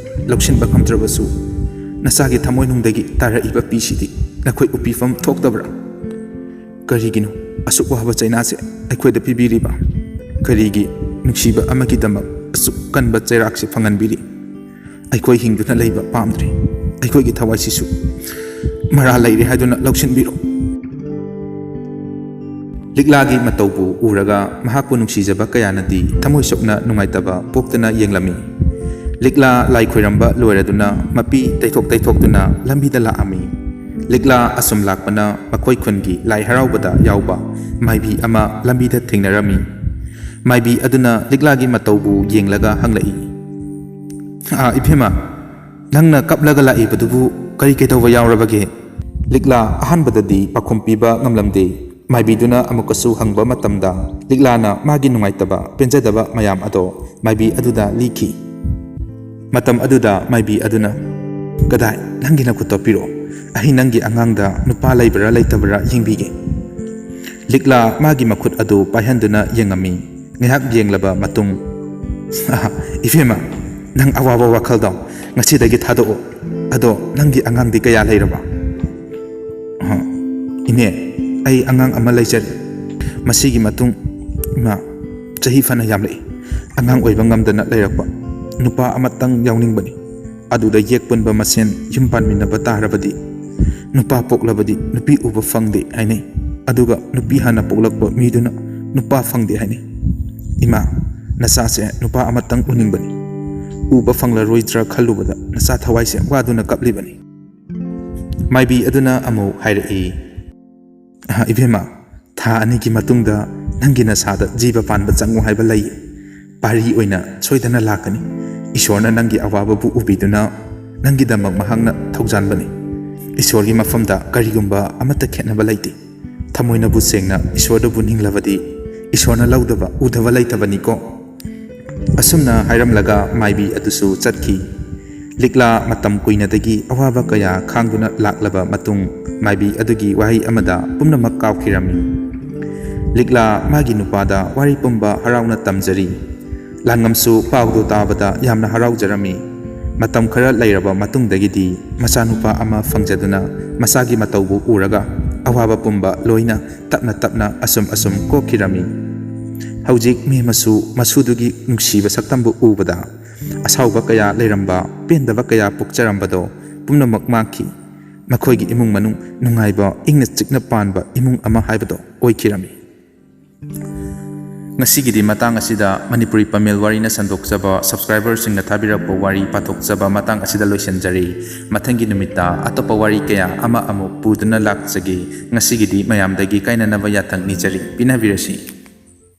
ꯂꯧꯁꯤꯟꯕ ꯉꯝꯗ꯭ꯔꯕꯁꯨ, ꯅꯆꯥꯒꯤ ꯊꯃꯣꯏꯅꯨꯡꯗꯒꯤ ꯇꯥꯔꯛꯏꯕ ꯄꯤꯁꯤꯗꯤ ꯅꯈꯣꯏ ꯎꯄꯤꯐꯝ ꯊꯣꯛꯇꯕ꯭ꯔꯥ? ꯀꯔꯤꯒꯤꯅꯣ ꯑꯁꯨꯛ ꯋꯥꯕ ꯆꯩꯅꯥꯁꯦ ꯑꯩꯈꯣꯏꯗ ꯄꯤꯕꯤꯔꯤꯕ? ꯀꯔꯤꯒꯤ ꯅꯨꯡꯁꯤꯕ ꯑꯃꯒꯤꯗꯃꯛ ꯑꯁꯨꯛ ꯀꯟꯕ ꯆꯩꯔꯥꯛꯁꯦ ꯐꯪꯍꯟꯕꯤꯔꯤ? ꯑꯩꯈꯣꯏ ꯍꯤꯡꯗꯨꯅ ꯂꯩꯕ ꯄꯥꯝꯗ꯭ꯔꯦ꯫ ꯑꯩꯈꯣꯏꯒꯤ ꯊꯋꯥꯏꯁꯤꯁꯨ ꯃꯔꯥꯜ ꯂꯩꯔꯦ ꯍꯥꯏꯗꯨꯅ ꯂꯧꯁꯤꯟꯕꯤꯔꯣ꯫" ꯂꯤꯛꯂꯥꯒꯤ ꯃꯇꯧꯕꯨ ꯎꯔꯒ ꯃꯍꯥꯛꯄꯨ ꯅꯨꯡꯁꯤꯖꯕ ꯀꯌꯥꯅꯗꯤ ꯊꯃꯣꯏ ꯁꯣꯛꯅ ꯅꯨꯡꯉꯥꯏꯇꯕ ꯄꯣꯛꯇꯨꯅ ꯌꯦꯡꯂꯝꯃꯤ꯫ ꯂꯤꯛꯂꯥ ꯂꯥꯏ ꯈꯣꯏꯔꯝꯕ ꯂꯣꯏꯔꯗꯨꯅ ꯃꯄꯤ ꯇꯩꯊꯣꯛ ꯇꯩꯊꯣꯛꯇꯨꯅ ꯂꯝꯕꯤꯗ ꯂꯥꯛꯑꯝꯃꯤ꯫ ꯂꯤꯛꯂꯥ ꯑꯁꯨꯝ ꯂꯥꯛꯄꯅ ꯃꯈꯣꯏ ꯈꯨꯟꯒꯤ ꯂꯥꯏ ꯍꯔꯥꯎꯕꯗ ꯌꯥꯎꯕ ꯃꯥꯏꯕꯤ ꯑꯃ ꯂꯝꯕꯤꯗ ꯊꯦꯡꯅꯔꯝꯃꯤ꯫ ꯃꯥꯏꯕꯤ ꯑꯗꯨꯅ ꯂꯤꯛꯂꯥꯒꯤ ꯃꯇꯧꯕꯨ ꯌꯦꯡꯂꯒ ꯍꯪꯂꯛꯏ, "ꯑꯥ, ꯏꯕꯦꯝꯃ, ꯅꯪꯅ ꯀꯞꯂꯒ ꯂꯥꯛꯏꯕꯗꯨꯕꯨ ꯀꯔꯤ ꯀꯩꯗꯧꯕ ꯌꯥꯎꯔꯕꯒꯦ?" ꯂꯤꯛꯂꯥ ꯑꯍꯥꯟꯕꯗꯗꯤ ꯄꯥꯎꯈꯨꯝ ꯄꯤꯕ ꯉꯝꯂꯝꯗꯦ꯫ ꯃꯥꯏꯕꯤꯗꯨꯅ ꯑꯃꯨꯛꯀꯁꯨ ꯍꯪꯕ ꯃꯇꯝꯗ, ꯂꯤꯛꯂꯥꯅ ꯃꯥꯒꯤ ꯅꯨꯡꯉꯥꯏꯇꯕ, ꯄꯦꯟꯖꯗꯕ ꯃꯌꯥꯝ ꯑꯗꯣ ꯃꯥꯏꯕꯤ ꯑꯗꯨꯗ ꯂꯤꯈꯤ꯫ ꯃꯇꯝ ꯑꯗꯨꯗ ꯃꯥꯏꯕꯤ ꯑꯗꯨꯅ, "ꯀꯗꯥꯏ, ꯅꯪꯒꯤ ꯅꯈꯨꯠꯇꯣ ꯄꯤꯔꯛꯑꯣ꯫ ꯑꯩ ꯅꯪꯒꯤ ꯑꯉꯥꯡꯗ ꯅꯨꯄꯥ ꯂꯩꯕ꯭ꯔꯥ ꯂꯩꯇꯕ꯭ꯔꯥ ꯌꯦꯡꯕꯤꯒꯦ꯫" ꯂꯤꯛꯂꯥ ꯃꯥꯒꯤ ꯃꯈꯨꯠ ꯑꯗꯨ ꯄꯥꯏꯍꯟꯗꯨꯅ ꯌꯦꯡꯉꯝꯃꯤ꯫ ꯉꯥꯏꯍꯥꯛ ꯌꯦꯡꯂꯕ ꯃꯇꯨꯡ, "ꯑꯍ, ꯏꯕꯦꯝꯃ, ꯅꯪ ꯑꯋꯥꯕ ꯋꯥꯈꯜꯗꯣ ꯉꯁꯤꯗꯒꯤ ꯊꯥꯗꯣꯛꯑꯣ꯫ ꯑꯗꯣ ꯅꯪꯒꯤ ꯑꯉꯥꯡꯗꯤ ꯀꯌꯥ ꯂꯩꯔꯕ?" "ꯑꯍ, ꯏꯅꯦ, ꯑꯩ ꯑꯉꯥꯡ ꯑꯃ ꯂꯩꯖꯔꯦ꯫ ꯃꯁꯤꯒꯤ ꯃꯇꯨꯡ, ꯏꯃꯥ, ꯆꯍꯤ ꯐꯅ ꯌꯥꯝꯂꯛꯏ꯫ ꯑꯉꯥꯡ ꯑꯣꯏꯕ ꯉꯝꯗꯅ ꯂꯩꯔꯛꯄ꯫ ꯅꯨꯄꯥ ꯑꯃꯇꯪ ꯌꯥꯎꯅꯤꯡꯕꯅꯤ꯫ ꯑꯗꯨꯗ ꯌꯦꯛ ꯄꯨꯟꯕ ꯃꯁꯦꯟ ꯌꯨꯝ ꯄꯥꯟꯃꯤꯟꯅꯕ ꯇꯥꯔꯕꯗꯤ, ꯅꯨꯄꯥ ꯄꯣꯛꯂꯕꯗꯤ ꯅꯨꯄꯤ ꯎꯕ ꯐꯪꯗꯦ ꯍꯥꯏꯅꯩ꯫ ꯑꯗꯨꯒ ꯅꯨꯄꯤ ꯍꯥꯟꯅ ꯄꯣꯛꯂꯛꯄ ꯃꯤꯗꯨꯅ ꯅꯨꯄꯥ ꯐꯪꯗꯦ ꯍꯥꯏꯅꯩ꯫ ꯏꯃꯥ, ꯅꯆꯥꯁꯦ ꯅꯨꯄꯥ ꯑꯃꯇꯪ ꯎꯅꯤꯡꯕꯅꯤ꯫ ꯎꯕ ꯐꯪꯂꯔꯣꯏꯗ꯭ꯔꯥ ꯈꯜꯂꯨꯕꯗ ꯅꯆꯥ ꯊꯋꯥꯏꯁꯦ ꯋꯥꯗꯨꯅ ꯀꯞꯂꯤꯕꯅꯤ꯫" ꯃꯥꯏꯕꯤ ꯑꯗꯨꯅ ꯑꯃꯨꯛ ꯍꯥꯏꯔꯛꯏ, "ꯑꯍ, ꯏꯕꯦꯝꯃ, ꯊꯥ ꯑꯅꯤꯒꯤ ꯃꯇꯨꯡꯗ ꯅꯪꯒꯤ ꯅꯁꯥꯗ ꯖꯤꯕ ꯄꯥꯟꯕ ꯆꯪꯉꯨ ꯍꯥꯏꯕ ꯂꯩ꯫ ꯄꯥꯔꯤ ꯑꯣꯏꯅ ꯁꯣꯏꯗꯅ ꯂꯥꯛꯀꯅꯤ꯫ ꯏꯁꯣꯔꯅ ꯅꯪꯒꯤ ꯑꯋꯥꯕꯕꯨ ꯎꯕꯤꯗꯨꯅ ꯅꯪꯒꯤꯗꯃꯛ ꯃꯍꯥꯛꯅ ꯊꯧꯖꯥꯟꯕꯅꯤ꯫ ꯏꯁꯣꯔꯒꯤ ꯃꯐꯝꯗ ꯀꯔꯤꯒꯨꯝꯕ ꯑꯃꯠꯇ ꯈꯦꯠꯅꯕ ꯂꯩꯇꯦ꯫ ꯊꯃꯣꯏꯅꯕꯨ ꯁꯦꯡꯅ ꯏꯁꯣꯔꯗꯕꯨ ꯅꯤꯡꯂꯕꯗꯤ ꯏꯁꯣꯔꯅ ꯂꯧꯗꯕ, ꯎꯗꯕ ꯂꯩꯇꯕꯅꯤꯀꯣ꯫" ꯑꯁꯨꯝꯅ ꯍꯥꯏꯔꯝꯂꯒ ꯃꯥꯏꯕꯤ ꯑꯗꯨꯁꯨ ꯆꯠꯈꯤ꯫ ꯂꯤꯛꯂꯥ ꯃꯇꯝ ꯀꯨꯏꯅꯗꯒꯤ ꯑꯋꯥꯕ ꯀꯌꯥ ꯈꯥꯡꯗꯨꯅ ꯂꯥꯛꯂꯕ ꯃꯇꯨꯡ, ꯃꯥꯏꯕꯤ ꯑꯗꯨꯒꯤ ꯋꯥꯍꯩ ꯑꯃꯗ ꯄꯨꯝꯅꯃꯛ ꯀꯥꯎꯈꯤꯔꯝꯃꯤ꯫ ꯂꯤꯛꯂꯥ ꯃꯥꯒꯤ ꯅꯨꯄꯥꯗ ꯋꯥꯔꯤ ꯄꯨꯝꯕ ꯍꯔꯥꯎꯅ ꯇꯝꯖꯔꯤ꯫ ꯂꯥꯡꯉꯝꯁꯨ ꯄꯥꯎꯗꯨ ꯇꯥꯕꯗ ꯌꯥꯝꯅ ꯍꯔꯥꯎꯖꯔꯝꯃꯤ꯫ ꯃꯇꯝ ꯈꯔ ꯂꯩꯔꯕ ꯃꯇꯨꯡꯗꯒꯤꯗꯤ ꯃꯆꯥꯅꯨꯄꯥ ꯑꯃ ꯐꯪꯖꯗꯨꯅ ꯃꯆꯥꯒꯤ ꯃꯇꯧꯕꯨ ꯎꯔꯒ ꯑꯋꯥꯕ ꯄꯨꯝꯕ ꯂꯣꯏꯅ ꯇꯞꯅ ꯇꯞꯅ ꯑꯁꯨꯝ ꯑꯁꯨꯝ ꯀꯣꯛꯈꯤꯔꯝꯃꯤ꯫ ꯍꯧꯖꯤꯛ ꯃꯦꯝꯃꯁꯨ ꯃꯁꯨꯗꯨꯒꯤ ꯅꯨꯡꯁꯤꯕ ꯁꯛꯇꯝꯕꯨ ꯎꯕꯗ ꯑꯁꯥꯎꯕ ꯀꯌꯥ ꯂꯩꯔꯝꯕ, ꯄꯦꯟꯗꯕ ꯀꯌꯥ ꯄꯣꯛꯆꯔꯝꯕꯗꯣ ꯄꯨꯝꯅꯃꯛ ꯃꯥꯡꯈꯤ꯫ ꯃꯈꯣꯏꯒꯤ ꯏꯃꯨꯡ ꯃꯅꯨꯡ ꯅꯨꯡꯉꯥꯏꯕ, ꯏꯪꯅ ꯆꯤꯛꯅ ꯄꯥꯟꯕ ꯏꯃꯨꯡ ꯑꯃ ꯍꯥꯏꯕꯗꯣ ꯑꯣꯏꯈꯤꯔꯝꯃꯤ꯫ ꯉꯁꯤꯒꯤꯗꯤ ꯃꯇꯥꯡ ꯑꯁꯤꯗ ꯃꯅꯤꯄꯨꯔꯤ ꯄꯥꯃꯦꯜ ꯋꯥꯔꯤꯅ ꯁꯟꯗꯣꯛꯆꯕ, subscriberꯁꯤꯡꯅ ꯊꯥꯕꯤꯔꯛꯄ ꯋꯥꯔꯤ ꯄꯥꯊꯣꯛꯆꯕ ꯃꯇꯥꯡ ꯑꯁꯤꯗ ꯂꯣꯏꯁꯤꯟꯖꯔꯤ꯫ ꯃꯊꯪꯒꯤ ꯅꯨꯃꯤꯠꯇ ꯑꯇꯣꯞꯄ ꯋꯥꯔꯤ ꯀꯌꯥ ꯑꯃ ꯑꯃꯨꯛ ꯄꯨꯗꯨꯅ ꯂꯥꯛꯆꯒꯦ꯫ ꯉꯁꯤꯒꯤꯗꯤ ꯃꯌꯥꯝꯗꯒꯤ ꯀꯥꯏꯅꯅꯕ ꯌꯥꯊꯪ ꯅꯤꯖꯔꯤ꯫ ꯄꯤꯅꯕꯤꯔꯁꯤ꯫